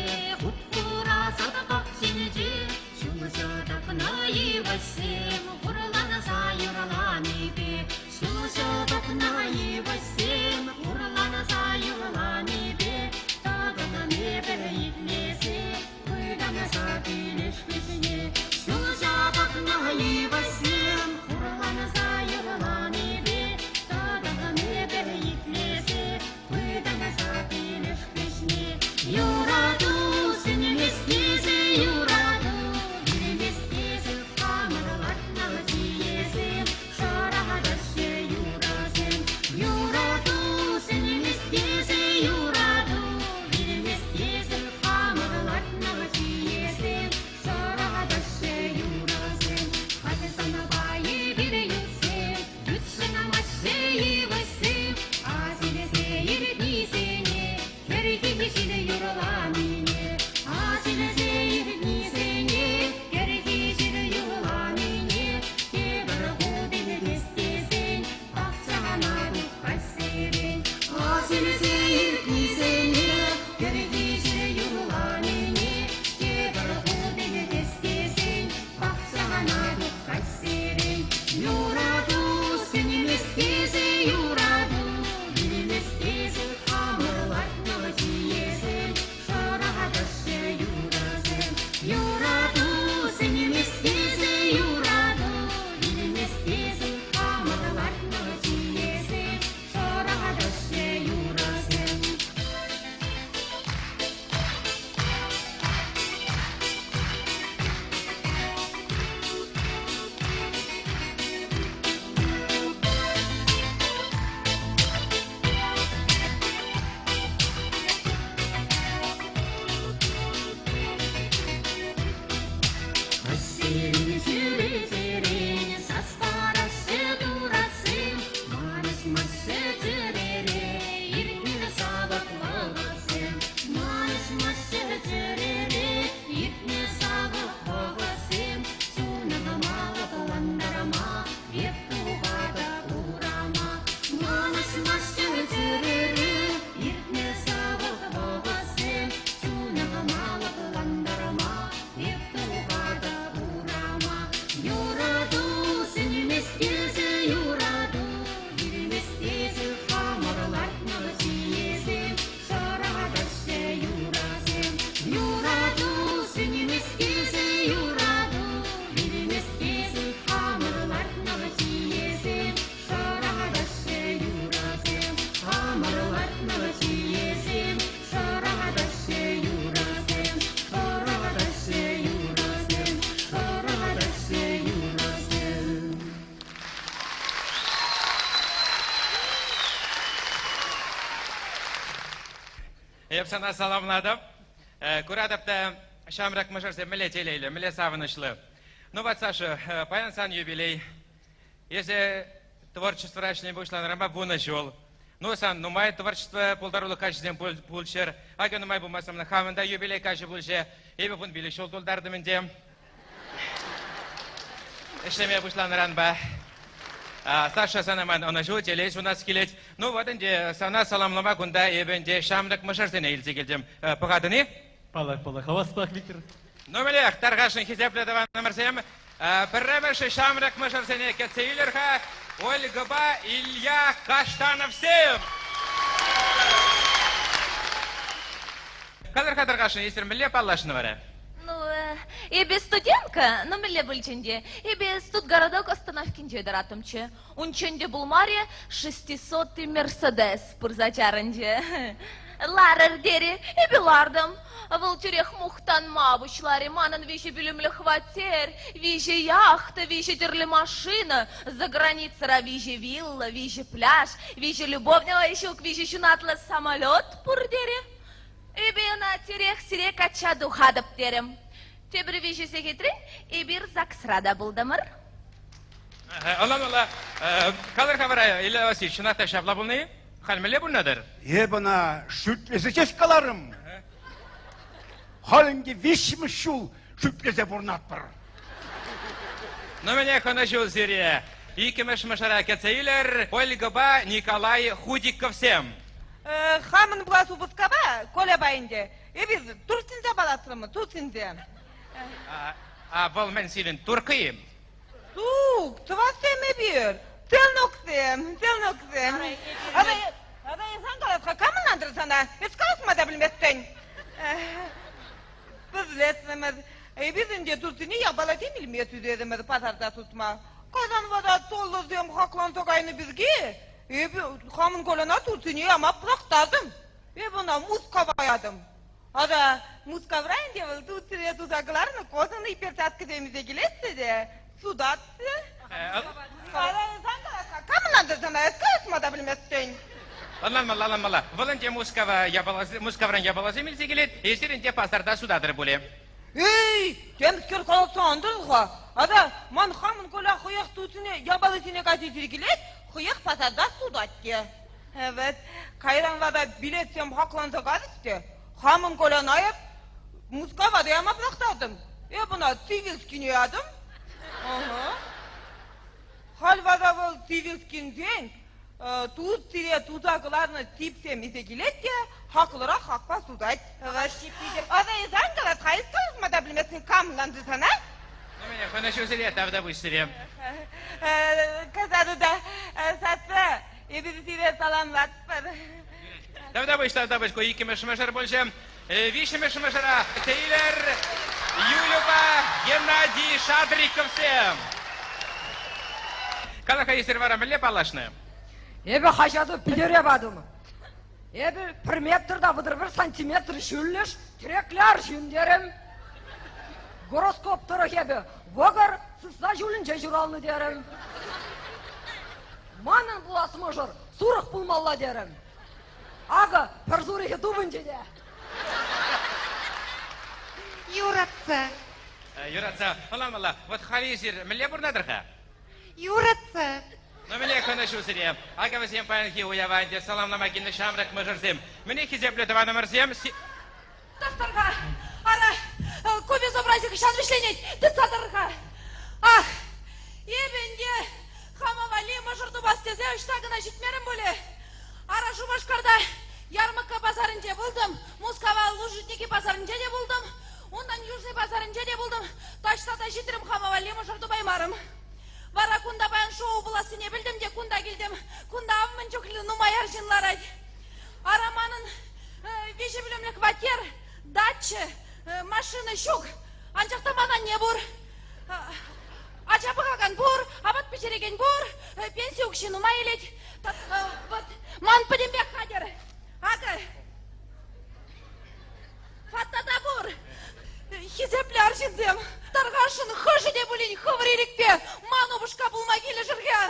хуп-хура сад пахчинче, Ҫулҫӑ тапнӑ йывӑҫсем хурланса юрланипе, Ҫулҫӑ тапнӑ йывӑҫсем хурланса юрланипе, Такӑнӑн эпӗ итлесе, пытанса пилеш хыҫне. Ҫулҫӑ тапнӑ йывӑҫсем хурланса юрланипе, Такӑнӑн эпӗ итлесе, пытанса пилеш хыҫне. Юрату сӗнмест тесе, юрату вилмест тесе, хамӑр лартнӑ чиесем шӑратаҫҫӗ юрӑсем. Юрату сӗнмест тесе, юрату вилмест тесе, хамӑр лартнӑ чиесем шӑратаҫҫӗ юрӑсем. Халӗ санпа эпир ютсем, ютшӑнмаҫҫӗ йывӑҫсем, асилесе иртнисене, кӗрхи ҫил юрланине, асилесе иртнисене, кӗрхи ҫил юрланине, тепӗр хут илтес тесен, пахчана тухаҫсерен. Асилсе иртнисене, кӗрхи ҫил юрланине, тепӗр хут илтес тесен, пахчана тухаҫсерен. Юрату сӗнмест тесе, юрату вилмест тесе, хамӑр лартнӑ чиесем шӑратаҫҫӗ юрӑсем. Юрату сӗнмест тесе, юрату вилмест тесе, хамӑр лартнӑ чиесем шӑратаҫҫӗ юрӑсем. Сирень чӳречерен сас параҫҫӗ туратсем, манӑҫмаҫҫӗ чӗрере иртнӗ савӑк вӑхӑтсем. Манӑҫмаҫҫӗ чӗрере иртнӗ савӑк вӑхӑтсем. Чунӑма лӑплантарма эп тухатӑп урама. Манӑҫмаҫҫӗ чӗрере иртнӗ савӑк вӑхӑтсем. Чунӑма лӑплантарма эп тухатӑп урама. Юрату сӗнмест тесе, юрату вилмест тесе, хамӑр лартнӑ чиесем шӑратаҫҫӗ юрӑсем. Юрату сӗнмест тесе, юрату вилмест тесе, хамӑр лартнӑ чиесем шӑратаҫҫӗ юрӑсем. Хамӑр лартнӑ чиесем шӑратаҫҫӗ юрӑсем. Шӑратаҫҫӗ юрӑсем, шӑратаҫҫӗ юрӑсем. Эп сана саламлатӑп. Куратӑп та ҫамрӑк мӑшӑрсем мӗнле телейлӗ, мӗнле савӑнӑҫлӑ. Ну вот, Саша, паян сан юбилей. Эсӗ творчествӑра ӗҫлеме пуҫланӑранпа вунӑ ҫул. Ну, сан нумай творчество пултарулӑх каҫӗсем пулччӑр. Акӑ нумай пулмасан хамӑн та юбилей каҫӗ пулчӗ. Эпӗ 15 ҫул тултартӑм ӗнтӗ. Ӗҫлеме пуҫланӑранпа. Саша, сана ман ӑнӑҫу, телей сунас килет. Ну вот ӗнтӗ сана саламлама кунта эпӗ ӗнтӗ ҫамрӑк мӑшӑрсене илсе килтӗм. Пӑхатӑн-и? Паллах, паллах. Хаваспах, Виктор. Ну, мӗнех, тархасшӑн хисеплӗ тӑванӑмӑрсем, пӗрремӗш ҫамрӑк мӑшӑрсене кӗтсе илер-ха Ольгӑпа Илья Каштановсем! Калӑр-ха, тархасшӑн, эсир мӗнле паллашнӑ вара? Ну, Эпӗ студентка, ну мӗнле пулчӗ ӗнтӗ, эпӗ студгородок остановкинче тӑраттӑмччӗ. Унччен те пулмарӗ, шестисотый Мерседес пырса чарӑнчӗ. Ларӑр терӗ, эпӗ лартӑм. Вӑл тӳрех мухтанма пуҫларӗ. Манӑн виҫӗ пӳлӗмлӗ хваттер, виҫӗ яхта, виҫӗ тӗрлӗ машина, за границӑра виҫӗ вилла, виҫӗ пляж, виҫӗ любовнӑй ҫук, виҫӗ ҫунатлӑ самолет пур терӗ. Эпӗ ӑна тӳрех сире качча тухатӑп терӗм. Тепӗр виҫӗ сехетрен эпир ЗАГСра та пултӑмӑр. Ӑнланмалла. Калӑр-ха вара, Илья Васильевич, чӑнах та ҫапла пулнӑ-и? Халь мӗнле пурӑнатӑр? Эп ӑна шӳтлесе ҫеҫ каларӑм. Халь ӗнтӗ виҫҫӗмӗш ҫул шӳтлесе пурӑнатпӑр. Ну, мӗнех, ӑнӑҫу сире. Иккӗмӗш мӑшӑра кӗтсе илӗр Ольгӑпа Николай Худиковсем. Хамӑн пулас упӑшкапа, Коляпа ӗнтӗ, эпир Турцинче паллашрӑмӑр, Турцинче. А вӑл мӗн сирӗн турккӑ-им? Сук, тӑвансем эпир. Сыноксем, сыноксем. Ара, ара, сан калас-ха, кам ӑнлантӑр сана? Эс калаҫма та пӗлместӗн. Пӗрлешрӗмӗр. Эпир ӗнтӗ Турцине япаласем илме сӳрерӗмӗр пасарта сутма. Кайран вара толлӑсем хакланса кайнӑ пирки эпӗ хамӑн Коляна Турцине яма пӑрахтартӑм. Эп ӑна Мускава ятӑм. Ара, Мускавра ӗнтӗ вӑл Турцире туса кӑларнӑ кожаный перчаткӑсем илсе килетчӗ те сутатчӗ. Ара, сан калас-ха, кам ӑнлантӑр сана, эс калаҫма та пӗлместӗн. Ӑнланмалла, ӑнланмалла. Вӑл ӗнтӗ Мускава япаласем, Мускавран япаласем илсе килет, эсир ӗнтӗ пасарта сутатӑр пулӗ. Эй, темскер калаҫса ан тӑр-ха. Ара, ман хамӑн Коля хӑех Турцине япалисене кайса илсе килет, хӑех пасарта сутать те. Вӗт кайран вара билетсем хакланса кайрӗҫ те, хамӑн Коляна эп Мускава та яма пӑрахтартӑм. Эп ӑна Цивильскине ятӑм. Ӑхӑ. Халь вара вӑл Цивильскинчен Турцире туса кӑларнӑ типсем илсе килет те хаклӑрах хакпа сутать. Ара, эс ан калас-ха, эс калаҫма та пӗлместӗн, кам ӑнланчӗ сана? Хӑна сире, тавтапуҫ сире. Касару та сасса Эпир сире саламлатпӑр. Тавтапуҫ, тавтапуҫ, ку иккӗмӗш мӑшӑр пулчӗ. Виҫҫӗмӗш мӑшӑра Тейлер Юлюпа Геннадий Шадриковсем. Кала-ха, эсир вара мӗнле паллашнӑ? Эпӗ хаҫата пӗтере патӑм. Эпӗ пӗр метр та 31 сантиметр ҫӳллӗш тӗреклӗ арҫын терӗм. Гороскоп тӑрӑх эпӗ вӑкӑр сысна ҫулӗнче ҫуралнӑ терӗм. Манӑн пулас мӑшӑр сурӑх пулмалла терӗм. Акӑ пӗр сурӑхӗ тупӑнчӗ те. Юратса. Юратса. Ӑнланмалла. Вот халӗ эсир мӗнле пурӑнатӑр-ха? Юратса. Ну, мӗнле кӑнӑҫу сире? Акӑ вӗсем паянхи уява ӗнтӗ саламлама килнӗ ҫамрӑк мӑшӑрсем. Мӗне хисеплӗ тӑванӑмӑрсем? Тӑхтӑр-ха! Ара, ку безобрази хӑҫан вӗҫленет? Тытса тӑр-ха! Ах, эпӗ ӗнтӗ хама валли мӑшӑр тупас тесе ӑҫта кӑна ҫитмерӗм пулӗ. Ара, Шупашкарта ярмӑркка пасарӗнче пултӑм, Мускава Лужники пасарӗнче те пултӑм, унтан Южный пасарӗнче те пултӑм, таҫта та ҫитрӗм, хама валли мӑшӑр тупаймарӑм. Вара кунта паян шоу пулассине пӗлтӗм те кунта килтӗм. Кунта ав мӗн чухлӗ нумай арҫын ларать. Ара, манӑн виҫӗ пӳлӗмлӗ хваттер, дача, машина ҫук. Анчах та ман анне пур. Ача пӑхакан пур, апат пӗҫерекен пур, пенси укҫи нумай илет. Вот ман пӗтӗмпех хатӗр. Акӑ, фата та пур. Хисеплӗ арҫынсем, тархасшӑн хӑшӗ те пулин хӑвӑр ирӗкпе ман упӑшка пулма килӗшӗр-ха.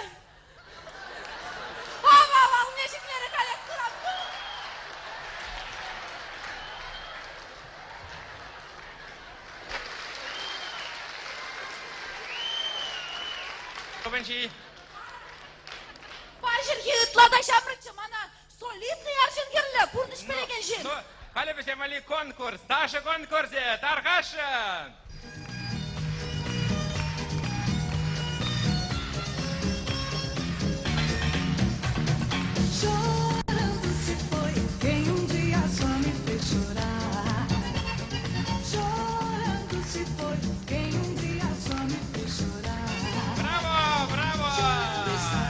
Ав, ав, алне ҫӗклерӗ халех Тупӑнчи. Паҫӑрхи ытла та ҫамрӑкчӗ мана. Солидный арҫын кирлӗ, пурнӑҫ пӗлекен ҫын. Ну, халӗ вӗсем валли конкурс, ташӑ конкурсӗ, тархасшӑн! Chorando se foi quem um dia só me fez chorar. Chorando se foi quem um dia só me fez chorar. Браво, браво!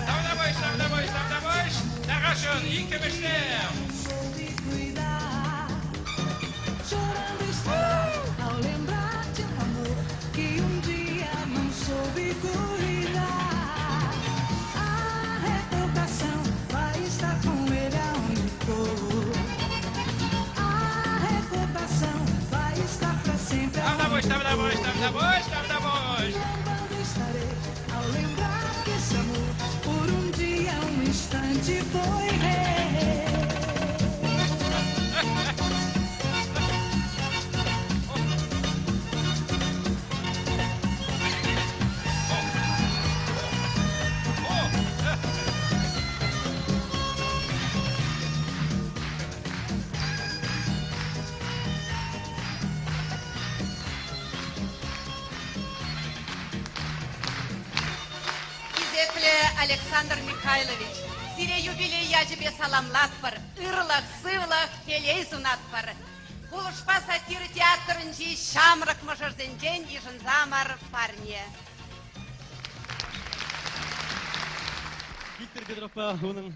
Тавтапуҫ, тавтапуҫ, тавтапуҫ! Тархасшӑн, иккӗмӗшсем! Soube cuidar. Chorando está ao lembrar de um amor. cuidar. A recordação vai estar com ele aonde for. A recordação vai estar pra sempre. Тавтапуҫ, тавтапуҫ, тавтапуҫ, тавтапуҫ. Louvando estarei ao lembrar que esse amor por um dia, um instante foi rei. Хисеплӗ Александр Михайлович, сире юбилей ячӗпе саламлатпӑр, ырлӑх, сывлӑх, телей сунатпӑр. Кулӑшпа сатира театрӗнчи ҫамрӑк мӑшӑрсенчен йышӑнсамӑр парне. Виктор Петровпа унӑн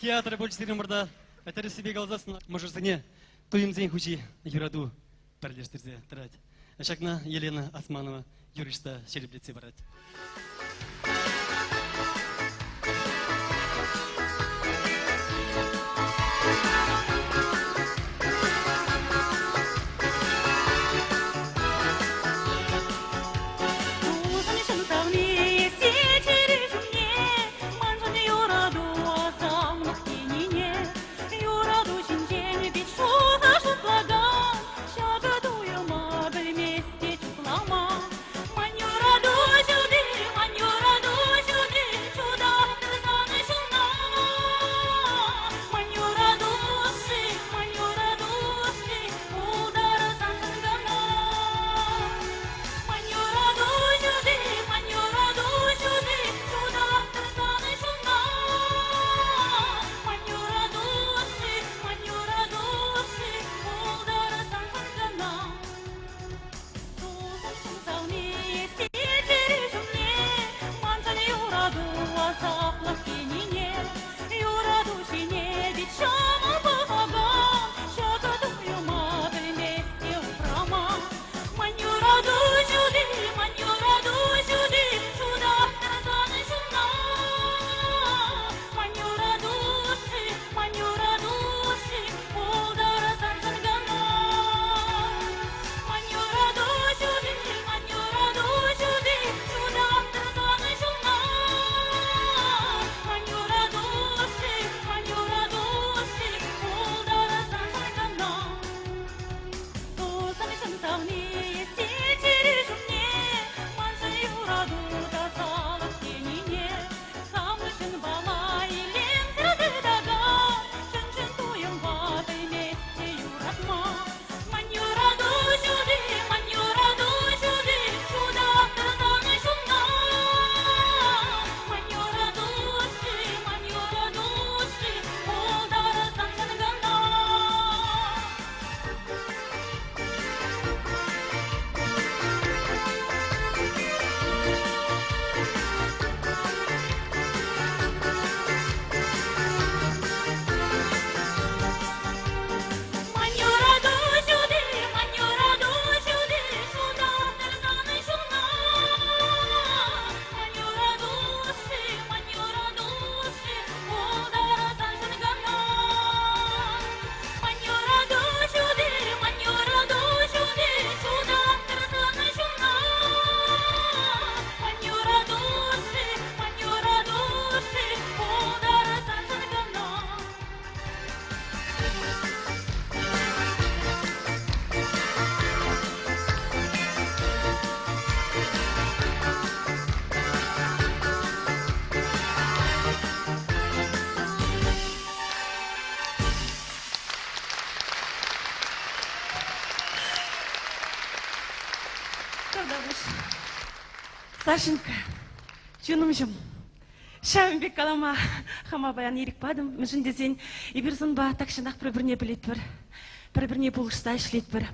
театрӗ пулчӗ сирӗн умӑрта. Тӗрӗссипе каласассӑн мӑшӑрсене туйӑмсен хуҫи юрату пӗрлештерсе тӑрать. Ҫакна Елена Османова юрӑҫ та ҫирӗплетсе парать. Тусӑм ҫын савни сечӗре ҫумне, маншӑн юрату асамлӑх тенине, юрату ҫинчен пит шухӑ шутлакан, ҫакӑ туйӑма пӗлмест те чухлама. Ман юрату ҫути, ман юрату ҫути, ҫутаттӑр сан ҫулна. Ман юрату-ши, ман юрату-ши, пултӑр саншӑн кӑна. Ман юрату ҫути, ман юрату ҫути, ҫутаттӑр сан ҫулна. Ман юрату-ши, ман юрату-ши, пултӑр саншӑн кӑна. Тусӑм савни сечӗре ҫумне, маншӑн юрату асаплӑх тенине, юрату ҫине пит ҫӑмӑл пӑхакан, ҫакӑ туйӑма пӗлмест те упрама. Ман юрату ҫути, ман юрату ҫути, ҫутаттӑр сан ҫулна. Ман юрату-ши, ман юрату-ши, пултӑр саншӑн кӑна. Ман юрату ҫути, ман юрату ҫути, ҫутаттӑр сан ҫулна. Ман юрату-ши, ман юрату-ши, пултӑр саншӑн кӑна. Тусӑм ҫын савни сечӗре ҫумне, маншӑн юрату тасалӑх тенине, савнӑ ҫынпала иленсе тытакан, чӑн-чӑн туйӑмпа пӗлмест те юратма. Ман юрату ҫути, ман юрату ҫути, ҫутаттӑр сан ҫулна. Ман юрату-ши, ман юрату-ши, пултӑр саншӑн кӑна. Ман юрату ҫути, ман юрату ҫути, ҫутаттӑр сан ҫулна. Ман юрату-ши, ман юрату-ши, пултӑр саншӑн кӑна. Ман юрату ҫути, ман юрату ҫути, ҫутаттӑр сан ҫулна. Ман юрату-ши, ман юрату-ши, пултӑр саншӑн кӑна. Тавтапуҫ. Сашенька, чунӑмҫӑм, ҫавӑн пек калама хама паян ирӗк патӑм. Мӗншӗн тесен эпир санпа тахҫанах пӗр-пӗрне пӗлетпӗр, пӗр-пӗрне пулӑшса ӗҫлетпӗр.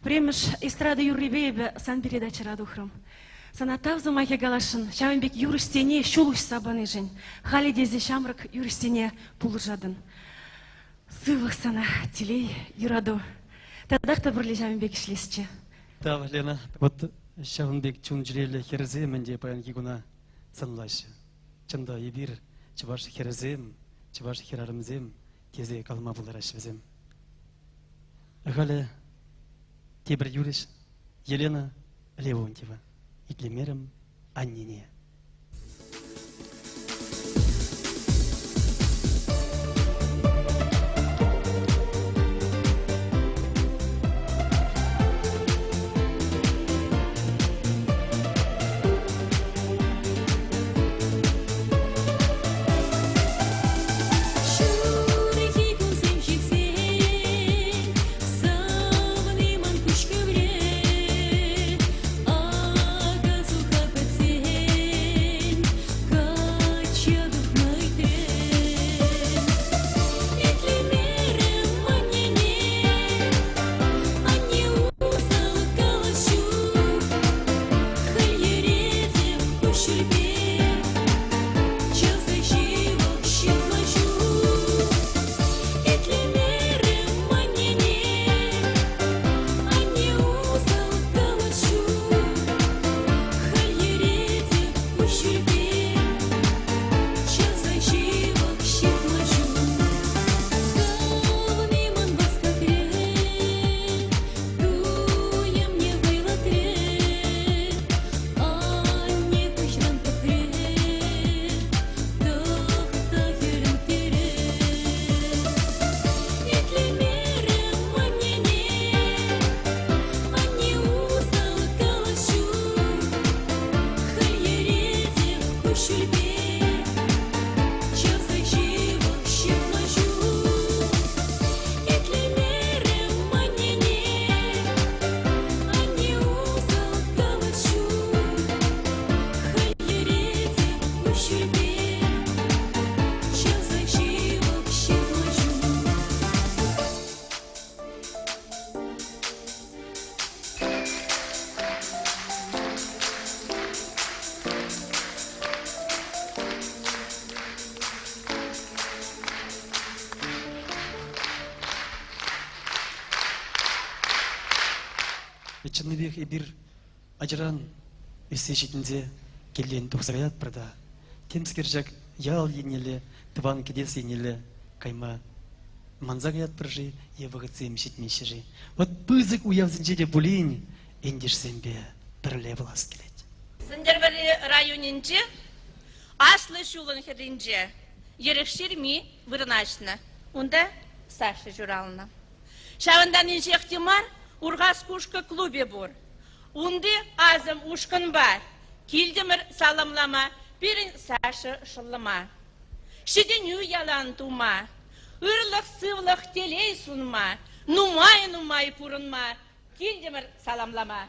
Пӗрремӗш эстрада юррипе эпӗ сан передачӑра тухрӑм. Сана тав сӑмахӗ каласшӑн, ҫавӑн пек юрӑҫсене ҫул уҫса панишӗн. Халӗ те эсӗ ҫамрӑк юрӑҫсене пулӑшатӑн. Сывлӑх сана, телей, юрату. Татах та пӗрле ҫавӑн пек ӗҫлесчӗ. Тав, Лена. Вот. Ҫавӑн пек чун-чӗреллӗ хӗрсем ӗнтӗ паянхи куна сӑнлаҫҫӗ. Чӑн та, эпир чӑваш хӗрӗсем, чӑваш хӗрарӑмсем тесе калама пултараҫҫӗ вӗсем. Халӗ тепӗр юрӑҫ Елена Леонтьева. Итлемерӗм аннене. Ҫурхи кунсем ҫитсен савни ман куҫ хыврӗ, ака-суха пӗтсен качча тухма ыйтрӗ. Итлемерӗм аннене, анне усал калаҫу, халь йӗретӗп куҫҫульпе. Чавса ҫывӑх ҫырма ҫук, итлемерӗм аннене. Анне усал калаҫу, халь йӗретӗп куҫҫульпе. Чавса ҫывӑх ҫырма ҫук, савни ман васкатрӗ, туйӑмне вӑйлатрӗ. Анне куҫран пӑхрӗ, тӑхта хӗрӗм терӗ. Итлемерӗм аннене, анне усал калаҫу. Халь йӗретӗп куҫҫульпе, чавса ҫывӑх ҫырма ҫук. Итлемерӗм аннене, анне усал калаҫу. Халь йӗретӗп куҫҫульпе, чавса ҫывӑх ҫырма ҫук. Чӑннипех эпир ачаран ӳссе ҫитӗнсе килтен тухса каятпӑр та темскер ҫак ял еннелле, тӑван кӗтес еннелле кайма манса каятпӑр-ши е вӑхӑтсем ҫитмеҫҫӗ-ши? Вӑт пысӑк уявсенче те пулин ентешсемпе пӗрле пулас килет. Сӗнтӗрвӑрри районӗнче Аслӑ ҫулӑн хӗрринче Йӗрӗх ҫырми вырнаҫнӑ. Унта Саша ҫуралнӑ. Ҫавӑнтан инҫех те мар Урхас Кушкӑ клубӗ пур. Унти Асӑм ушкӑнпа килтӗмӗр саламлама пирӗн Саша шӑллӑма. Ҫитӗнӳ ялан тума, ырлӑх-сывлӑх, телей сунма, нумай-нумай пурӑнма килтӗмӗр саламлама.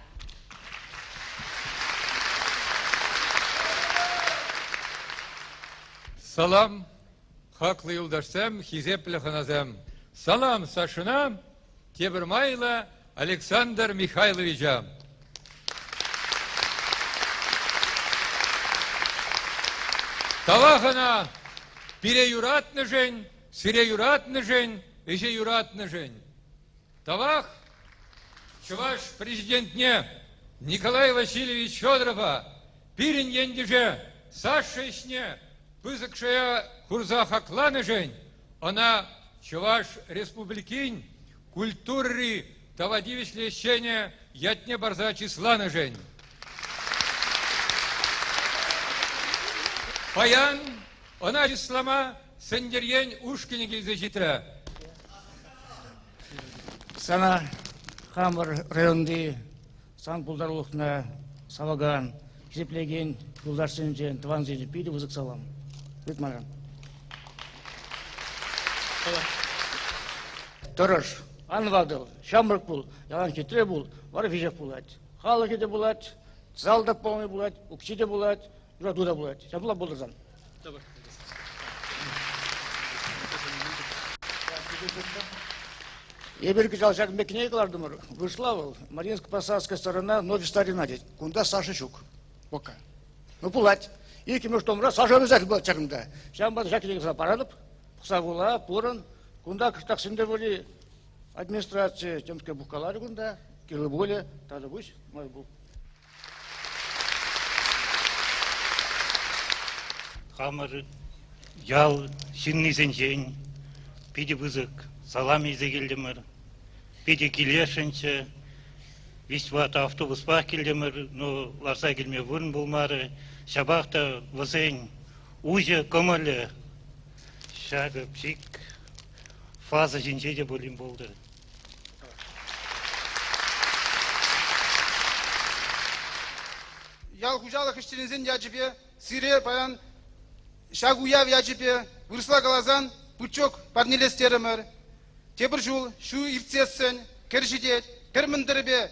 Салам, хаклӑ юлташсем, хисеплӗ хӑнасем. Салам Сашӑна, тепӗр майлӑ Александр Михайловича. Тавах ӑна пире юратнӑшӑн, сире юратнӑшӑн, ӗҫе юратнӑшӑн. Тавах Чӑваш Президентне Николай Васильевич Федорова пирӗн ентеше Саша ӗҫне пысӑк шая хурса хакланӑшӑн ӑна Чӑваш Республикин культурӑри тава тивӗҫлӗ ӗҫченӗ ятне парса чысланӑшӑн. Паян ӑна чыслама Сӗнтӗр ен ушкӑнӗ килсе ҫитрӗ. Сана хамӑр районти сан пултарулӑхна савакан, хисеплекен юлташсенчен, тӑвансенчен питӗ пысӑк салам. Тыт мана. Тӑрӑш, ан ватӑл, ҫамрӑк пул, ялан хитре пул, вара веҫех пулать. Халӑхӗ те пулать, зал та полный пулать, укҫи те пулать, юрату та пулать. Ҫапла пултӑр сан. Эпир кӑҫал ҫакӑн пек кӗнеке кӑлартӑмӑр. Вышла вӑл Мариинско-Посадская сторона Новь старина тет. Кунта Саша ҫук. Пока. Ну, пулать. Иккӗмӗш томра Саша обязательно пулать ҫакӑнта. Ҫавӑнпа та ҫак кӗнеке паратӑп. Пӑхса вула, пурӑн. Кунта кӑштах Сӗнтӗрвӑрри администраци темскер пухкаларӗ кунта. Кирлӗ пулӗ, тата пуҫ, май пул. Хамӑр ял ҫыннисенчен питӗ пысӑк салам илсе килтӗмӗр. Питӗ килесшӗнччӗ. Виҫ-тӑватӑ автобуспах килтӗмӗр, но ларса килме вырӑн пулмарӗ. Ҫапах та вӗсен уҫӑ кӑмӑлӗ ҫакӑ псик фаза ҫинче те пулин пултӑр. Ял хуҫалӑх ӗҫченӗсен ячӗпе сире паян ҫак уяв ячӗпе вырӑсла каласан бычок парнелес терӗмӗр. Тепӗр ҫул ҫу иртсессӗн кӗр ҫитет, кӗр мӗнтӗрӗпе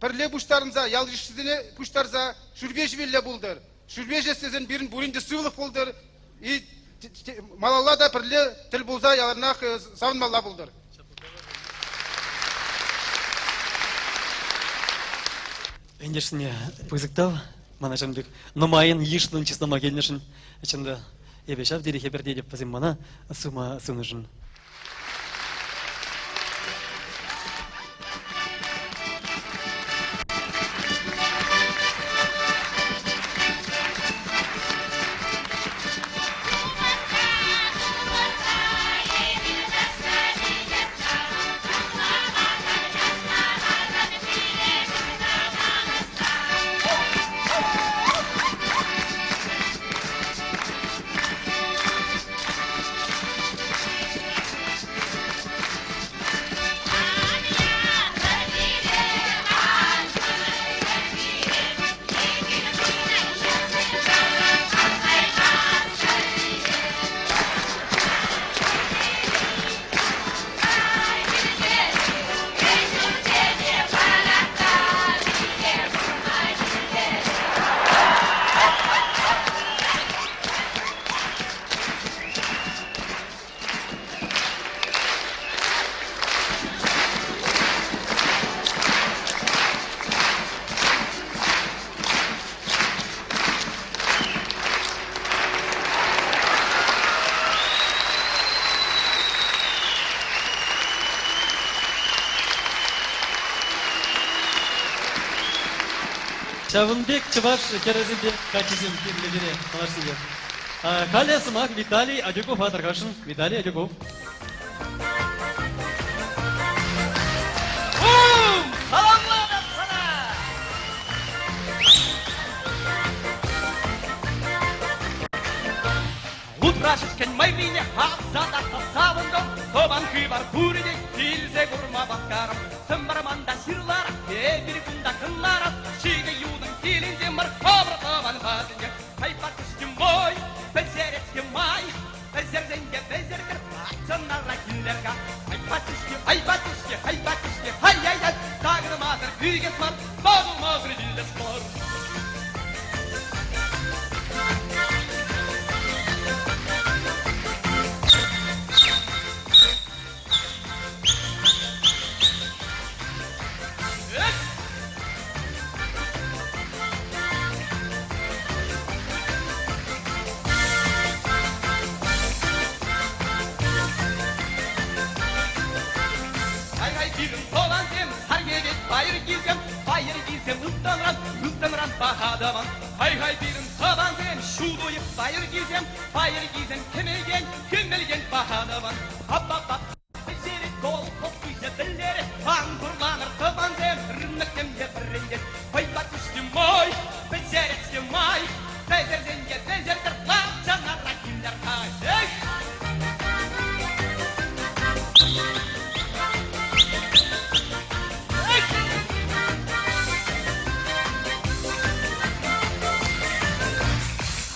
пӗрле пуҫтарӑнса ял-йышсене пуҫтарса шӳрпе ҫимелле пултӑр. Шӳрпе ҫиес тесен пирӗн пурин те сывлӑх пултӑр и малалла та пӗрле тӗл пулса яланах савӑнмалла пултӑр. Ентешсене пысӑк тав мана ҫавӑн пек нумайӑн йышлӑн чыслама килнӗшӗн. Чӑн та, эпӗ ҫав тери хӗпӗртетӗп вӗсем мана сума сунӑшӑн. Ҫавӑн пек чӑваш хӗрӗсемпе каччисем кирлӗ пире малашне. Халӗ сӑмах Виталий Адюкова тархасшӑн. Виталий Адюков. Саламлатӑп сана! Лутра ҫӗҫкен майрине хапса татса савӑнтӑм, тӑван хыпар пурӗ те килсе курма васкарӑм. Сӗм вӑрманта ҫырларах, эпир кунта кӑнларах, ҫитӗ юнӑн килӗнче мар хӑвӑр тӑван патӗнче. Хайпатӑшки мой, пӗлтерет-ҫке май, пӗлтерсен те пӗлтертӗр, патшанара килер-ха. Хайпатӑшки, хайпатӑшки, хайпатӑшки, хай-яй-яй, такӑнмасӑр ӳкес мар, татӑлмасӑр вилес мар. Кай-кай пирӗн тӑвансем, саркелет пайӑркисем, пайӑркисем ылтӑнран, ылтӑнран паха тӑван. Хай-хай пирӗн тӑвансем, ҫутӑ пайӑркисем, пайӑркисем кӗмӗлтен, кӗмӗлтен паха тӑван. Апа-па пӗҫерет колхоз пуҫӗ тӗллерет, ан хурланӑр тӑвансем, рыноксем те вӗрентет. Хӑйпа тӗслӗ май, пӗҫерет май, пӗҫерсен те пӗҫертӗр, лапчӑнара килӗр-ха. Эх!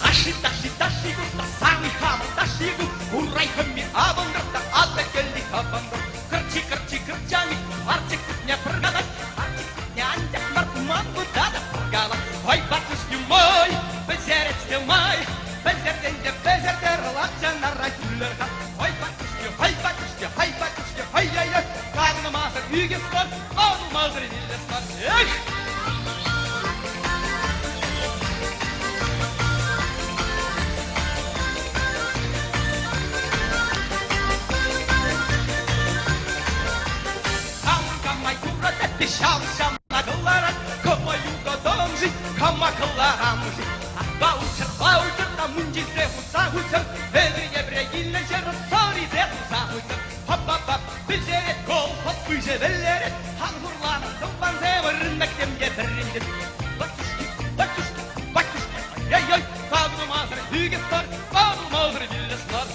Ташши, ташши, ташши курта, самый хамӑр ташши ку, урай хӑмми авӑнтӑр та атӑ кӗлли хӑпӑнтӑр. Кӑрчи, кӑрчи, кӑрчами, карчӑк кутне пӑркалать, карчӑк кутне анчах мар, ман кута та пӑркалать. Ой, батюшки мой, пӗҫерет-ҫке май, пӗҫертен те пӗҫертӗр, лапчӑнара кӳлӗр-ха. Ой, батюшки, ой, батюшки, ой, батюшки, ой-ой-ой, карнӑмасӑр ӳкес мар, Алмазри вилес мар. Эх! Кам-кама юратать те ҫав ҫавна кӑларать, кама юратам-ши, кама кӑларам-ши? Аппа учӑр, па учӑр та. мунчисе хутса хуччӑр, Эпир килнӗ ҫӗр сӑрисене туса хуччӑр. Хоп-хоп-хоп, пӗҫерет колхоз пыҫӗ вӗлерет, Хан хурланӑ тӑвансем рыноксем те пӗрринчен. Батюшки, батюшки, батюшки, ай-яй-яй, татӑлмасӑр ӳкес мар, татӑлмасӑр вилес мар.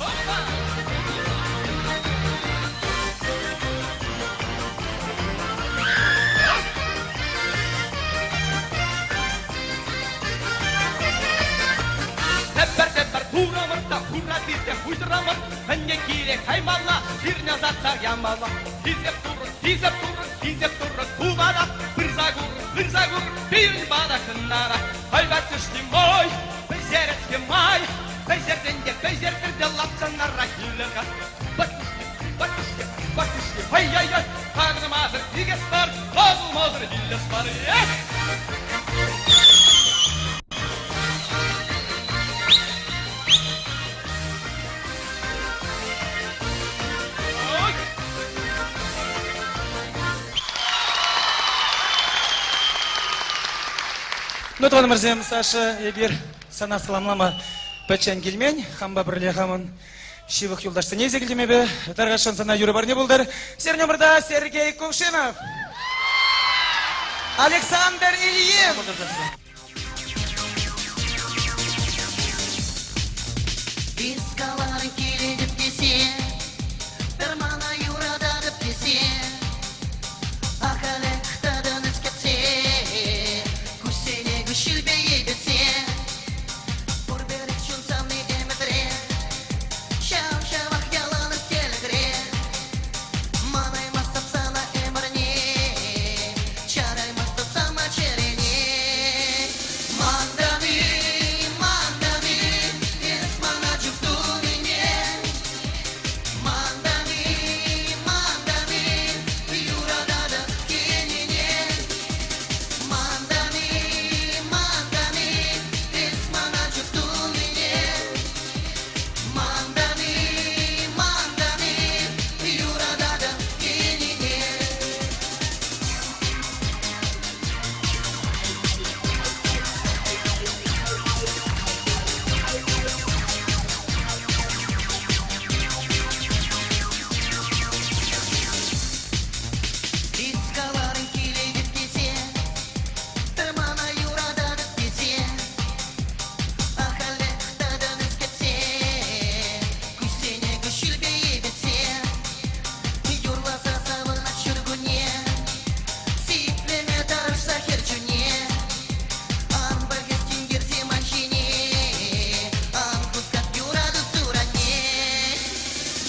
Тепӗр-тепӗр турамӑр та хура тесе хуйсӑрамӑр, Ӗнтӗ киле каймалла, сирне ӑсатса ямалла. Хисеп турӑ, хисеп турӑ, хисеп турӑ, тупата, пырса кур, пырса кур, пирӗн пата хӑнара. Хӑй патӗшли мой, пӗҫереске май, пӗҫерсен те пӗҫертӗр те лапсанара килӗр-ха. Батюшки, батюшки, батюшки, ай-яй-яй, такӑнмасӑр ӳкес мар, татӑлмасӑр вилес мар. Эх! Ну, тӑванӑмӑрсем, Саша, эпир сана саламлама пӗччен килмен. Хампа пӗрле хамӑн ҫывӑх юлташсене илсе килтӗм эпӗ. Тархасшӑн сана юрӑ парне пултӑр. Сирӗн умӑрта Сергей Кувшинов, Александр Ильин. Эс каларӑн килетӗп тесе, пӗр мана юрататӑп тесе, ахалех тӑтӑн эс кӗтсе, куҫсене куҫҫульпе йӗпетсе, пурпӗрех чун савни ӗмӗтре, ҫав-ҫавах ялан эс тӗлӗкре, манаймастӑп сана ӗмӗрне, чараймастӑп сана чӗрене. Мантан-и, мантан-и, эс мана чуптунине? Мантан-и, мантан-и, юрататӑп тенине? Мантан-и, мантан-и, эс мана чуптунине? Мантан-и, мантан-и, юрататӑп тенине? Эс каларӑн килетӗп тесе, пӗр мана юрататӑп тесе, ахалех тӑтӑн эс кӗтсе, куҫсене куҫҫульпе йӗпетсе, юрласа савӑнать ҫуркунне. Сиплеме тӑрӑшса хӗр чунне, ан пӑх тинкерсе ман ҫине, ан хускат юрату суранне.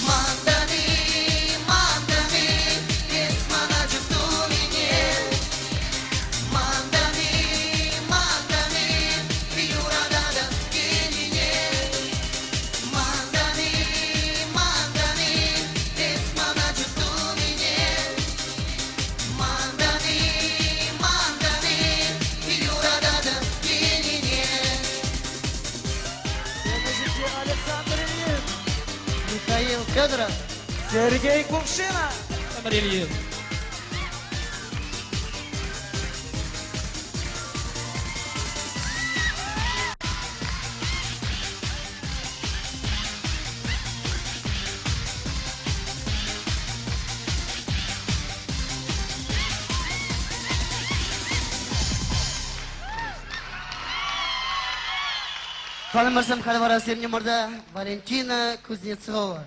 Мантан-и, мантан-и, эс мана чуптунине? Мантан-и, мантан-и, юрататӑп тенине? Мантан-и, мантан-и, эс мана чуптунине? Мантан-и, мантан-и, юрататӑп тенине? Александр Ильин. Михаил Федоров. Сергей Кувшинов. Александр Ильин. Тӑванӑмӑрсем халь вара сирӗн умӑрта Валентина Кузнецова.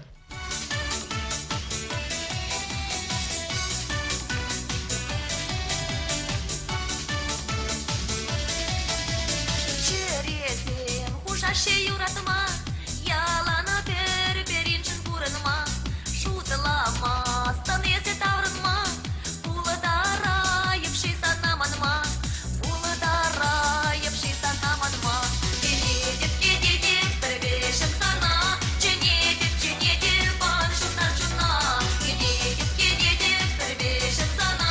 Чӗресем хушаҫҫӗ юратма, ялан пӗр-пӗриншӗн пурӑнма. Шутламастӑн эсӗ таврӑнма, пултарайӑп-ши сана манма, пултарайӑп-ши сана манма. Килетӗп, килетӗп пӗр вӗҫӗм сана, чӗнетӗп, чӗнетӗп ан ҫунтар чуна. Килетӗп, килетӗп пӗр вӗҫӗм сана,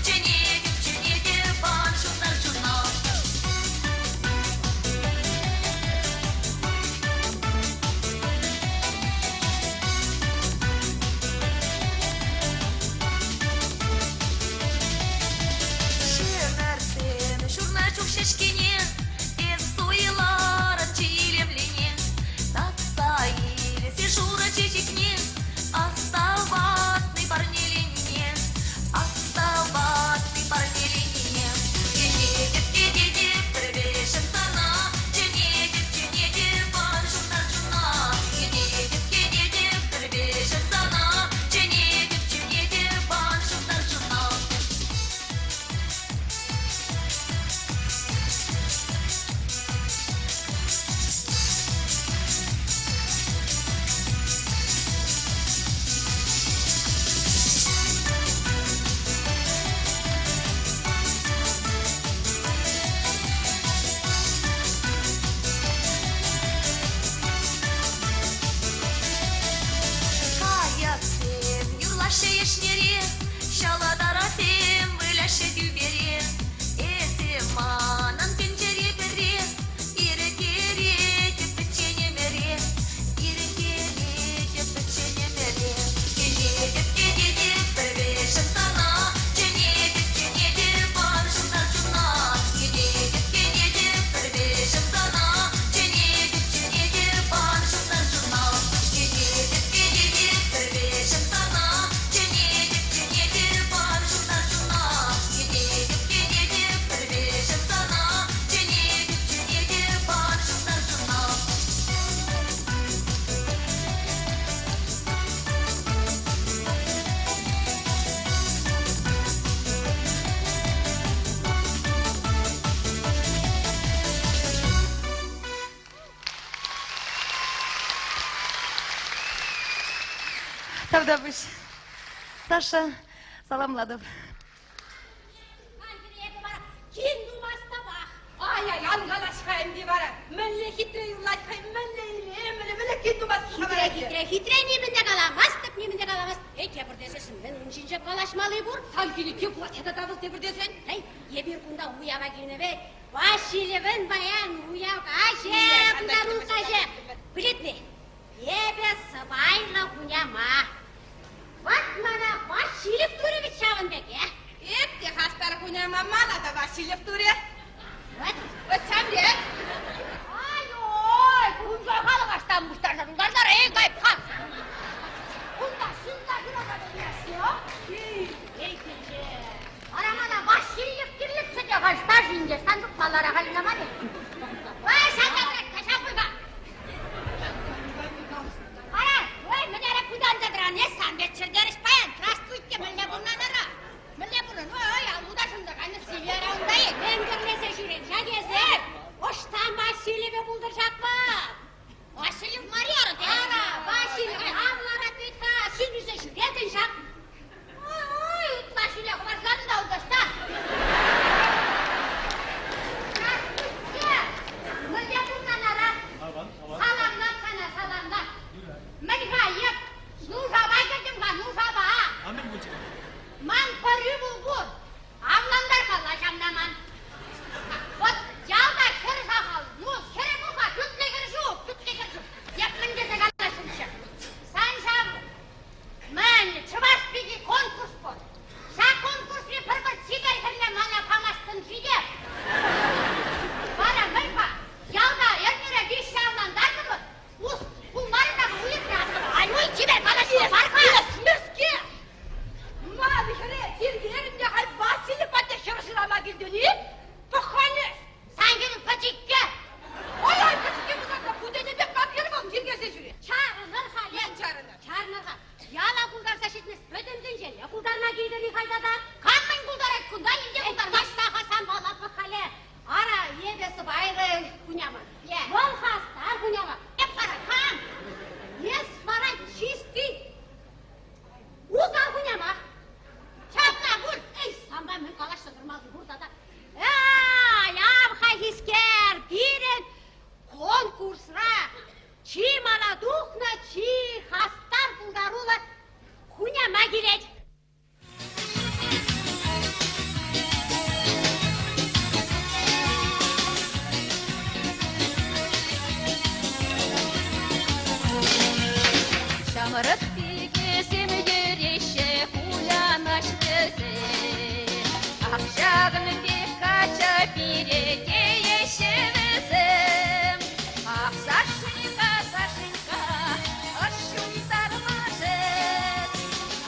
чӗнетӗп, чӗнетӗп ан ҫунтар чуна. Ҫӗмӗрсем ҫурнӑ чух ҫеҫкене, эс суйларӑн чи илемлине. Тавтапуҫ. Саша, саламлатӑп. Кин тумастӑпах. Ай-ай, ан калаҫ-ха ӗнтӗ вара. Мӗнле хитре юрлать хӑй, мӗнле илемлӗ, мӗнле кин тумастӑп Хитре, хитре, хитре нимӗн те каламастӑп, нимӗн те каламастӑп. Эй, тепӗр тесессӗн мӗн ун ҫинче калаҫмалли пур? Сан килӗкке пулать тата вӑл тепӗр тесен. Эй, эпир кунта уява килнӗ вӗт. Васильевӑн паян уяв каҫӗ, пултарулӑх каҫӗ. Пӗлетни, эпӗ сӑпайлӑ хуняма. Вӑт мана Васильев турӗ вӗт ҫавӑн пек, э? Эп те хастар хуняма, мана та Васильев турӗ. Вӑт. Вӑт ҫав пек. Ай-ой, кунта халӑх аштан пуҫтарса тултарсар, эй, кайп-ха. Кунта ҫын та шыраса тӑмасть, Эй, тӗнче. Вара мана Васильев кирлӗччӗ те халь старшинче сан тупмаллара халь мар-и? Ой, ҫавна пырать, каҫа пуйма. Ара, ой, мӗнере пытанса тӑран эс сан пек чӗртерӗҫ паян. Здравствуйте, мӗнле пурӑнан ара? Мӗнле пурӑн? Ой, ой, аллу та шӑнса кайнӑ, сивӗ ара унта-и? Мӗн кӗрлесе ҫӳрен ҫак эсӗ? Ӑҫтан Васильевӗ пултӑр ҫакпа? Васильев мар-и ара? Ара, Васильев ав ларать вӗт-ха, сӳнӗсе ҫӳретӗн ҫак. Ой, ытла ҫӳле хӑварсатӑн та унта ӑҫта? Здравствуйте! Мӗнле пурӑнан ара? Саламлат сана, саламлат. Мӗн-ха, эп нушапа кӗтӗм-ха, нушапа. А мӗн пулчӗ? Ман пӗр ывӑл пур. Авлантар-ха ҫавна ман. Вот ялта хӗр сахал. Ну, хӗрӗ пур-ха, пӳртлӗ хӗр ҫук, пӳртлӗ хӗр ҫук. Эп мӗн тесе каласшӑнччӗ? Сан ҫав Мӗн, чӑваш пики конкурс пур. Ҫак конкурсри пӗр-пӗр чипер хӗрне мана памастӑн-ши те? Вара мӗн-ха, ялта эрнере виҫҫӗ авлантартӑмӑр, ус пулмарӗ та уйӑхра. Ай-уй, чипер калаҫма мар-ха! Эс мӗске! Ман хӗре тиркерӗн те халь Василий патне хӗр шырама килтӗн-и? Пӑх-ха эс! Сан хӗрӳ пӗчӗккӗ! Ой-ой, пӗчӗккӗ пулсан та путене пек ман хӗр вӑл тиркесе ҫӳрет. Чарӑнӑр-ха, Мӗн чарӑнӑр? Чарӑнӑр-ха. Яла култарса ҫитмест пӗтӗм тӗнчене култарма килтӗр-и халь тата? Кам мӗн култарать кунта, ним те култармасть-ха санпала пӑх-хале. Ара, эпӗ сӑпайлӑ хуняма. Вӑл хастар хуняма. Эп вара кам? Эс вара чисти усал хуняма. Ҫапла пуль. Эй, санпа мӗн калаҫса тӑрмалли пур тата. Ай, ав хайхискер, пирӗн конкурсра чи мала тухнӑ чи хастар пултаруллӑ хуняма килет. Ҫамрӑк пикесем йӗреҫҫӗ, кулянаҫ вӗсем. Ах, ҫакӑн пек качча пире тееҫҫӗ вӗсем. Ах, Сашенька, Сашенька, ӑш ҫунтармашӗ.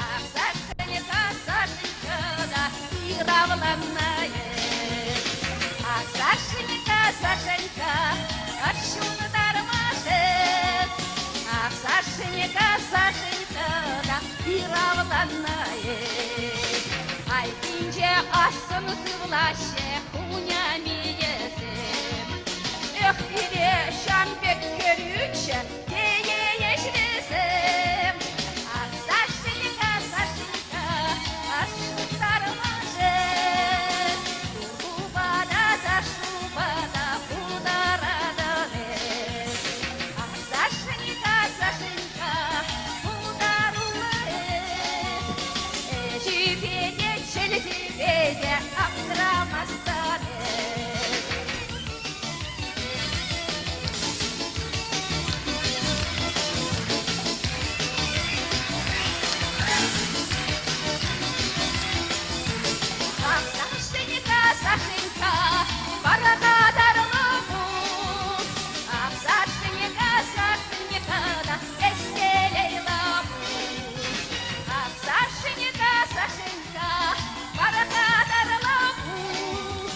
Ах, Сашенька, Сашенька та иравланна эс. Ах, Сашенька, Сашенька, ӑш ҫунтармашӗ. Ах, Сашенька, Сашенька та иравланна эс. Айккинче ассӑн сывлаҫҫӗ хунямийӗсем. Эх, пире ҫам пек кӗрӳччӗ, теейӗҫ вӗсем. Ах, Сашенька, Сашенька, аш ҫунтармашӗ. Тупата та шупата пултаратӑн эс. Ах, Сашенька, Сашенька, пултаруллӑ эс. Ӗҫӳпе те, чӗлхӳпе те аптрамастӑн эс. Ах, Сашенька, Сашенька, пархатарлӑ пул. Ах, Сашенька, Сашенька, да эс телейлӗ пул. Ах, Сашенька, Сашенька, пархатарлӑ пул.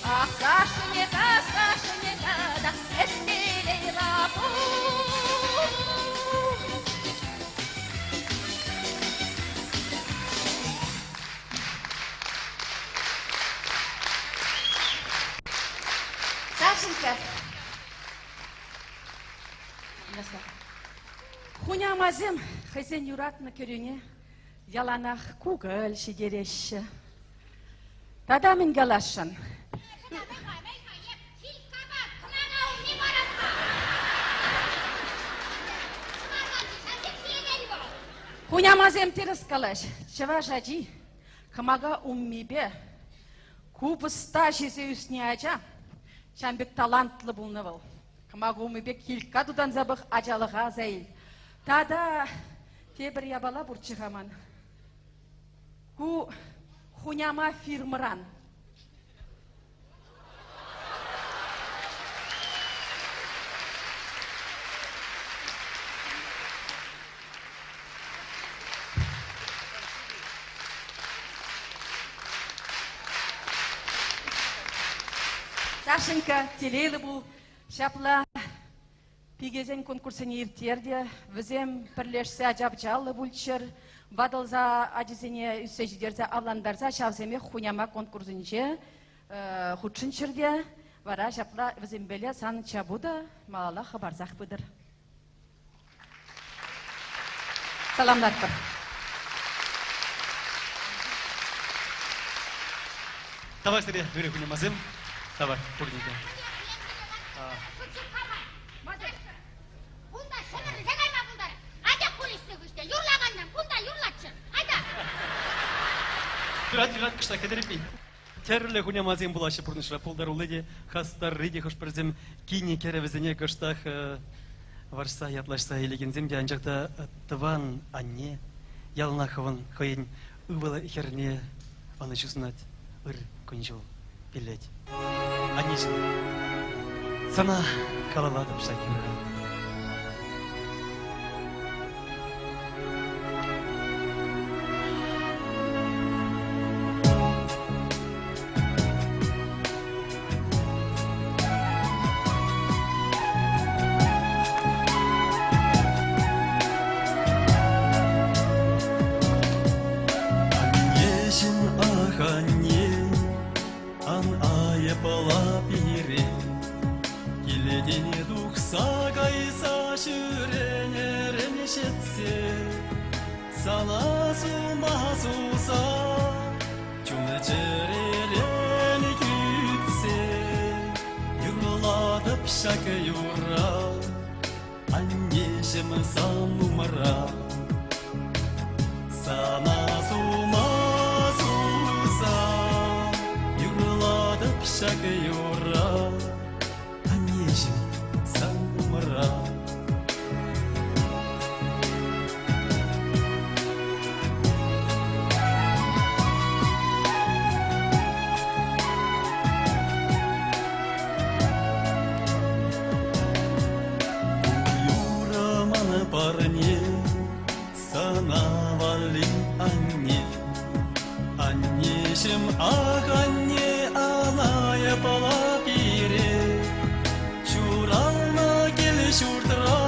Ах, Сашенька, Сашенька, да эс телейлӗ пул. Сашенька. Хунямасем. Хӑйсен юратнӑ кӗрӳне яланах кукӑль ҫитереҫҫӗ. Тата мӗн каласшӑн? Хунямасем тӗрӗс калаҫ. Чӑваш ачи кӑмака уммипе купӑста ҫисе ӳснӗ ача ҫавӑн пек талантлӑ пулнӑ вӑл. Кӑмака умӗпе килька тутанса пӑх, ачалӑха аса ил. Тата тепӗр япала пурччӗ-ха ман. Ку хуняма фирмӑран. Сашенька, телейлӗ пул. Ҫапла пикесен конкурссене ирттерте. Вӗсем пӗрлешсе ача-пӑчаллӑ пулччӑр. Ватӑлса ачисене ӳссе ҫитерсе авлантарса ҫавсемех хуняма конкурсӗнче хутшӑнччӑр те вара ҫапла вӗсемпеле сан чапу та малалла хӑпарсах пытӑр. Саламлатпӑр. Тавах сире, ырӑ хунямасем. Тавах пурне те. Кунта ҫӗмӗрӗлсе кайма пултарать. Атя кулиссӗ хыҫне юрлаканнан кунта юрлатчӑр. Айта. Юрать, юрать, кӑштах кӗтер эппин. Тӗрлӗ хунямасем пулаҫҫӗ пурнӑҫра. Пултарулли те, хастарри те хӑш-пӗрсем кинӗ кӗрӗвӗсене кӑштах вӑрҫса, ятлаҫса илекенсем те, анчах та тӑван анне яланах хӑвӑн хӑйӗн ывӑл-хӗрне ӑнӑҫу сунать, ыр кун-ҫул пиллет. Аннеҫӗм, сана халаллатӑп ҫак юрра. Аннеҫӗм, ах, анне, Ан айӑпла пире, килтен тухса кайса ҫӳренӗрен ҫитсе, сана сума суса, чун-чӗререн кӳтсе, юрлатӑп ҫак юрра, аннеҫӗм сан умра. Сана сума суса юрлатӑп ҫак юрра, аннеҫӗм сан умра. Юрӑ ман парне, сана валли анне. Аннеҫӗм, ах, анне, ана япала пире. Ҫуралнӑ кил-ҫуртра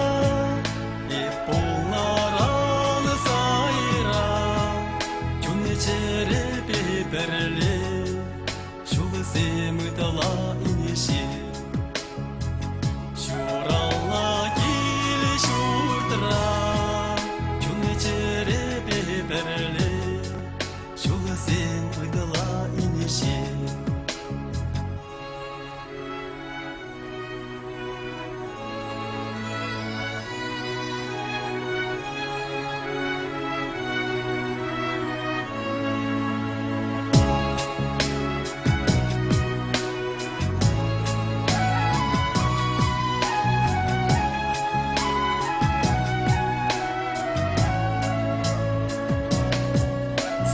эп пулнӑран сайра. Чун-чӗрепе пӗрле ҫулсем ытла инҫе. Ҫуралнӑ кил-ҫуртра чун-чӗрепе пӗрле ҫулсем ытла инҫе.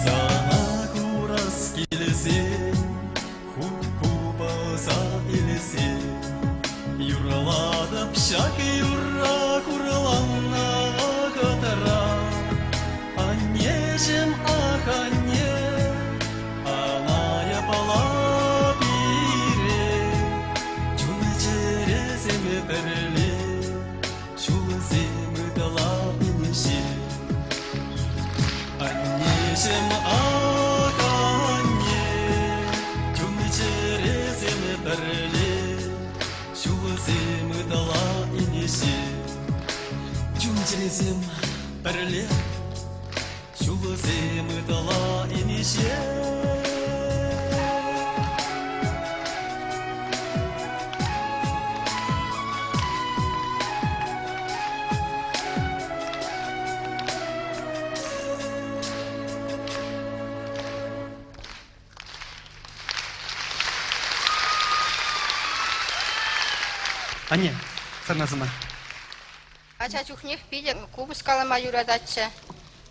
Сана курас килсен, хут купӑса илсен, юрлатӑп ҫак юрра хурланнӑ вӑхӑтра. Аннеҫӗм, ах, анне, ана япала пире, чун-чӗресем пӗрле, ҫулсем ытла инҫе. Аннеҫӗм, ах, анне, чун-чӗресем пӗрле, ҫулсем ытла инҫе. Чун-чӗресем. пӗрле. Ҫулсем ытла инҫе. Анне, сана сӑмах. Ача чухнех питӗ купӑс калама юрататчӗ,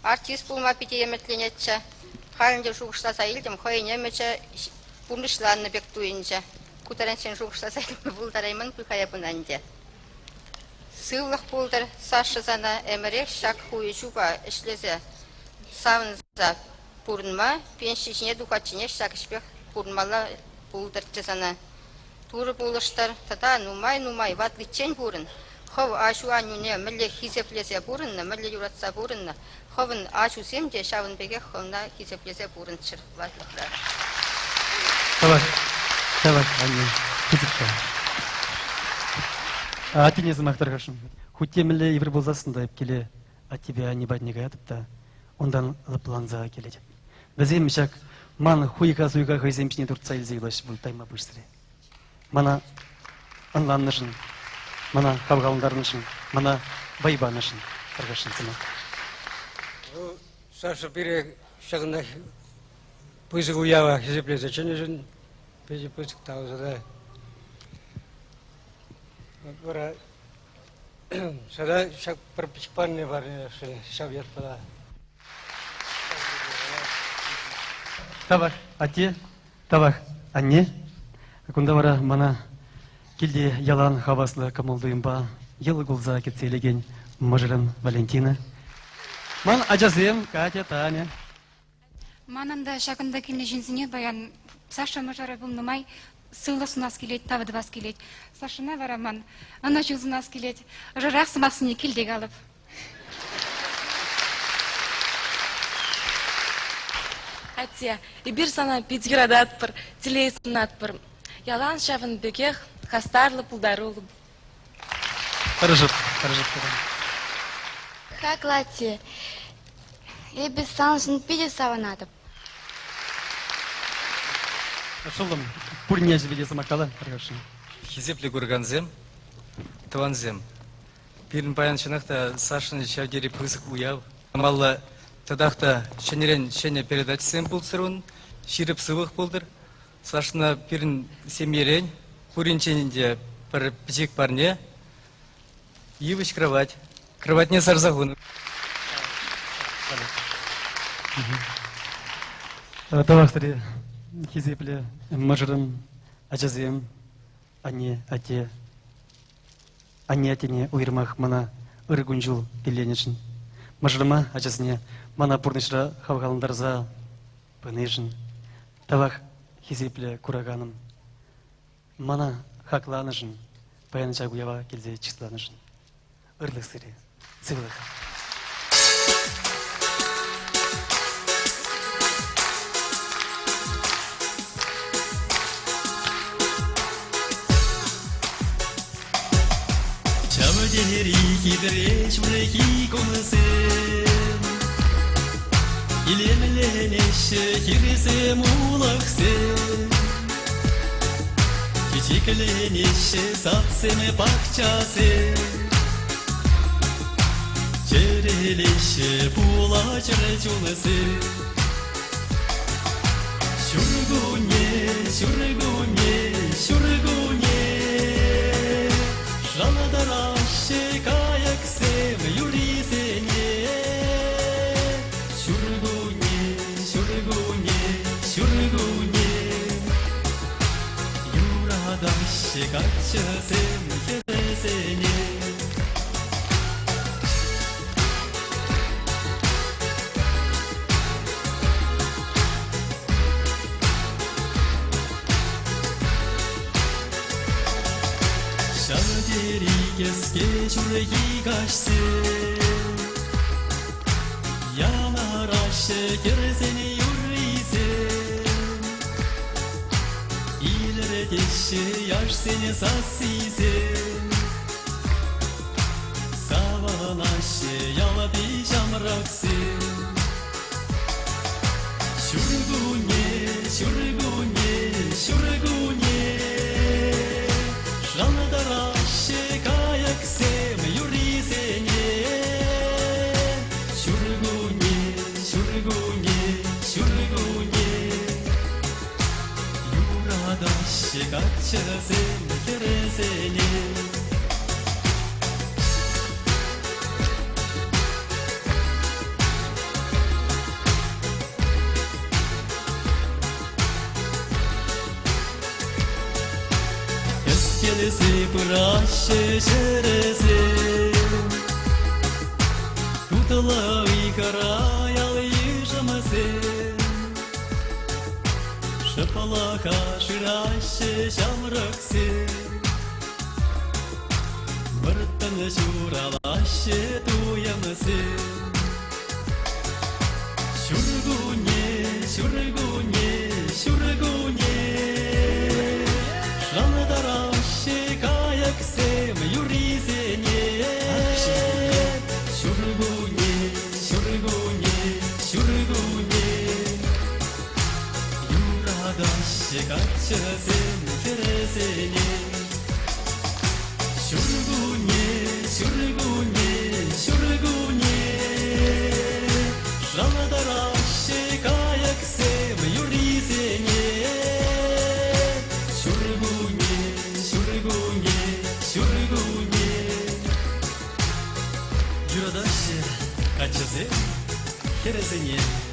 артист пулма питӗ ӗмӗтленетчӗ. Халь ӗнтӗ шухӑшласа илтӗм, хӑйӗн ӗмӗчӗ пурнӑҫланнӑ пек туйӑнчӗ. Ку таранччен шухӑшласа илме пултарайман пуль-ха эп ӑна ӗнтӗ. Сывлӑх пултӑр, Саша сана ӗмӗрех ҫак хуйӑҫупа ӗҫлесе савӑнса пурӑнма, пенси ҫине тухатченех ҫак ӗҫпех пурӑнмалла пултӑрччӗ сана. Турӑ пулӑштӑр тата нумай-нумай ватличчен пурӑн. Хӑв аҫу-аннӳне мӗнле хисеплесе пурӑннӑ, мӗнле юратса пурӑннӑ, хӑвӑн ачусем те ҫавӑн пекех хӑвна хисеплесе пурӑнччӑр ватлӑхра. Тавах, тавах, анне, пысӑк тав. Аттене сӑмах тархасшӑн. Хуть те мӗнле йывӑр пулсассӑн та эп киле аттепе анне патне каятӑп та унтан лӑпланса килетӗп. Вӗсем ҫак ман хуйха-суйха хӑйсем ҫине туртса илсе юлаҫҫӗ пуль тайма пуҫсӑр. Мана ӑнланнӑшӑн, мана хавхалантарнӑшӑн, мана вӑй панӑшӑн тархасшӑн сӑмах. Ну, Саша пире ҫакӑнта пысӑк уява хисеплесе чӗннӗшӗн питӗ пысӑк тав сана. Вара сана ҫак пӗр пӗчӗк парне парнелесшӗн ҫав ятпала. Тавах, атте, тавах, анне. Кунта вара мана килте ялан хаваслӑ кӑмӑл-туйӑмпа йӑл кулса кӗтсе илекен мӑшӑрӑм Валентина. Ман ачасем Катя, Таня. Манӑн та ҫакӑнта килнӗ ҫынсене паян Саша мӑшӑрӗ пулнӑ май сывлӑх сунас килет, тав тӑвас килет. Сашӑна вара ман ӑнӑҫу сунас килет. Ӑшӑрах сӑмахсене килте калӑп. Атте, эпир сана пит юрататпӑр, телей сунатпӑр. Ялан ҫавӑн пекех хастарлӑ, пултаруллӑ. Тӑрӑшӑп, тӑрӑшӑп. Хаклӑ атте, эпӗ саншӑн питӗ савӑнатӑп. Шӑллӑм, пурин ячӗпе те сӑмах кала, тархасшӑн. Хисеплӗ куракансем, тӑвансем, Пирӗн паян чӑнах та Сашӑн ҫав тери пысӑк уяв. Малла татах та ҫӗнӗрен ҫӗнӗ передачӑсем пулччӑр ун, ҫирӗп сывлӑх пултӑр. Сашӑна пирӗн семьерен пуринчен те пӗр пӗчӗк парне, йывӑҫ кровать. Кроватьне сарса хунӑ. Тавах сире, хисеплӗ мӑшӑрӑм, ачасем, анне, атте. Анне аттене уйрӑмах мана ырӑ кун-ҫул пилленӗшӗн, мӑшӑрӑма, ачасене мана пурнӑҫра хавхалантарса пынишӗн, тавах хисеплӗ кураканӑм, мана хакланӑшӑн, паян ҫак уява килсе чысланӑшӑн. Ырлӑх сире, сывлӑх. Ҫав тери хитре ҫурхи кунсем, Илемленеҫҫӗ хирсем, улӑхсем. Чечекленеҫҫӗ садсем, пахчасем. Чӗрӗлеҫҫӗ пула чӗр чулсем. Ҫуркунне, ҫуркунне, ҫуркунне, Шӑнтӑраҫҫӗ кайӑксем юррисене. Ҫуркунне, ҫуркунне, ҫуркунне, Юратаҫҫӗ каччӑсем хӗрсене. Ҫав тери кӗске ҫурхи каҫсем Янӑраҫҫӗ хӗрсен юррисем Илӗртеҫҫӗ яшсен сассисем Савӑнаҫҫӗ ялти ҫамрӑксем. кайӑксем. Ҫуркунне, ҫуркунне, ҫуркунне, шӑнтӑраҫҫӗ кайӑксем юррисене. Ҫуркунне, ҫуркунне, ҫуркунне, юратаҫҫӗ каччӑсем хӗрсене. Кӗскелесе пыраҫҫӗ ҫӗрӗсем, Тутлӑ ыйхӑра ял-йышӑмсем. Шӑплӑха шыраҫҫӗ ҫамрӑксем. Вӑрттӑн ҫуралаҫҫӗ туйӑмсем. Ҫуркунне, ҫуркунне, ҫуркунне, шӑнтӑраҫҫӗ кайӑксем юррисене. Ҫуркунне, ҫуркунне, ҫуркунне, юратаҫҫӗ каччӑсем хӗрсене. Ҫуркунне, ҫуркунне, ҫуркунне, шӑнтӑраҫҫӗ кайӑксем юррисене. Ҫуркунне, ҫуркунне, ҫуркунне, юратаҫҫӗ каччӑсем хӗрсене.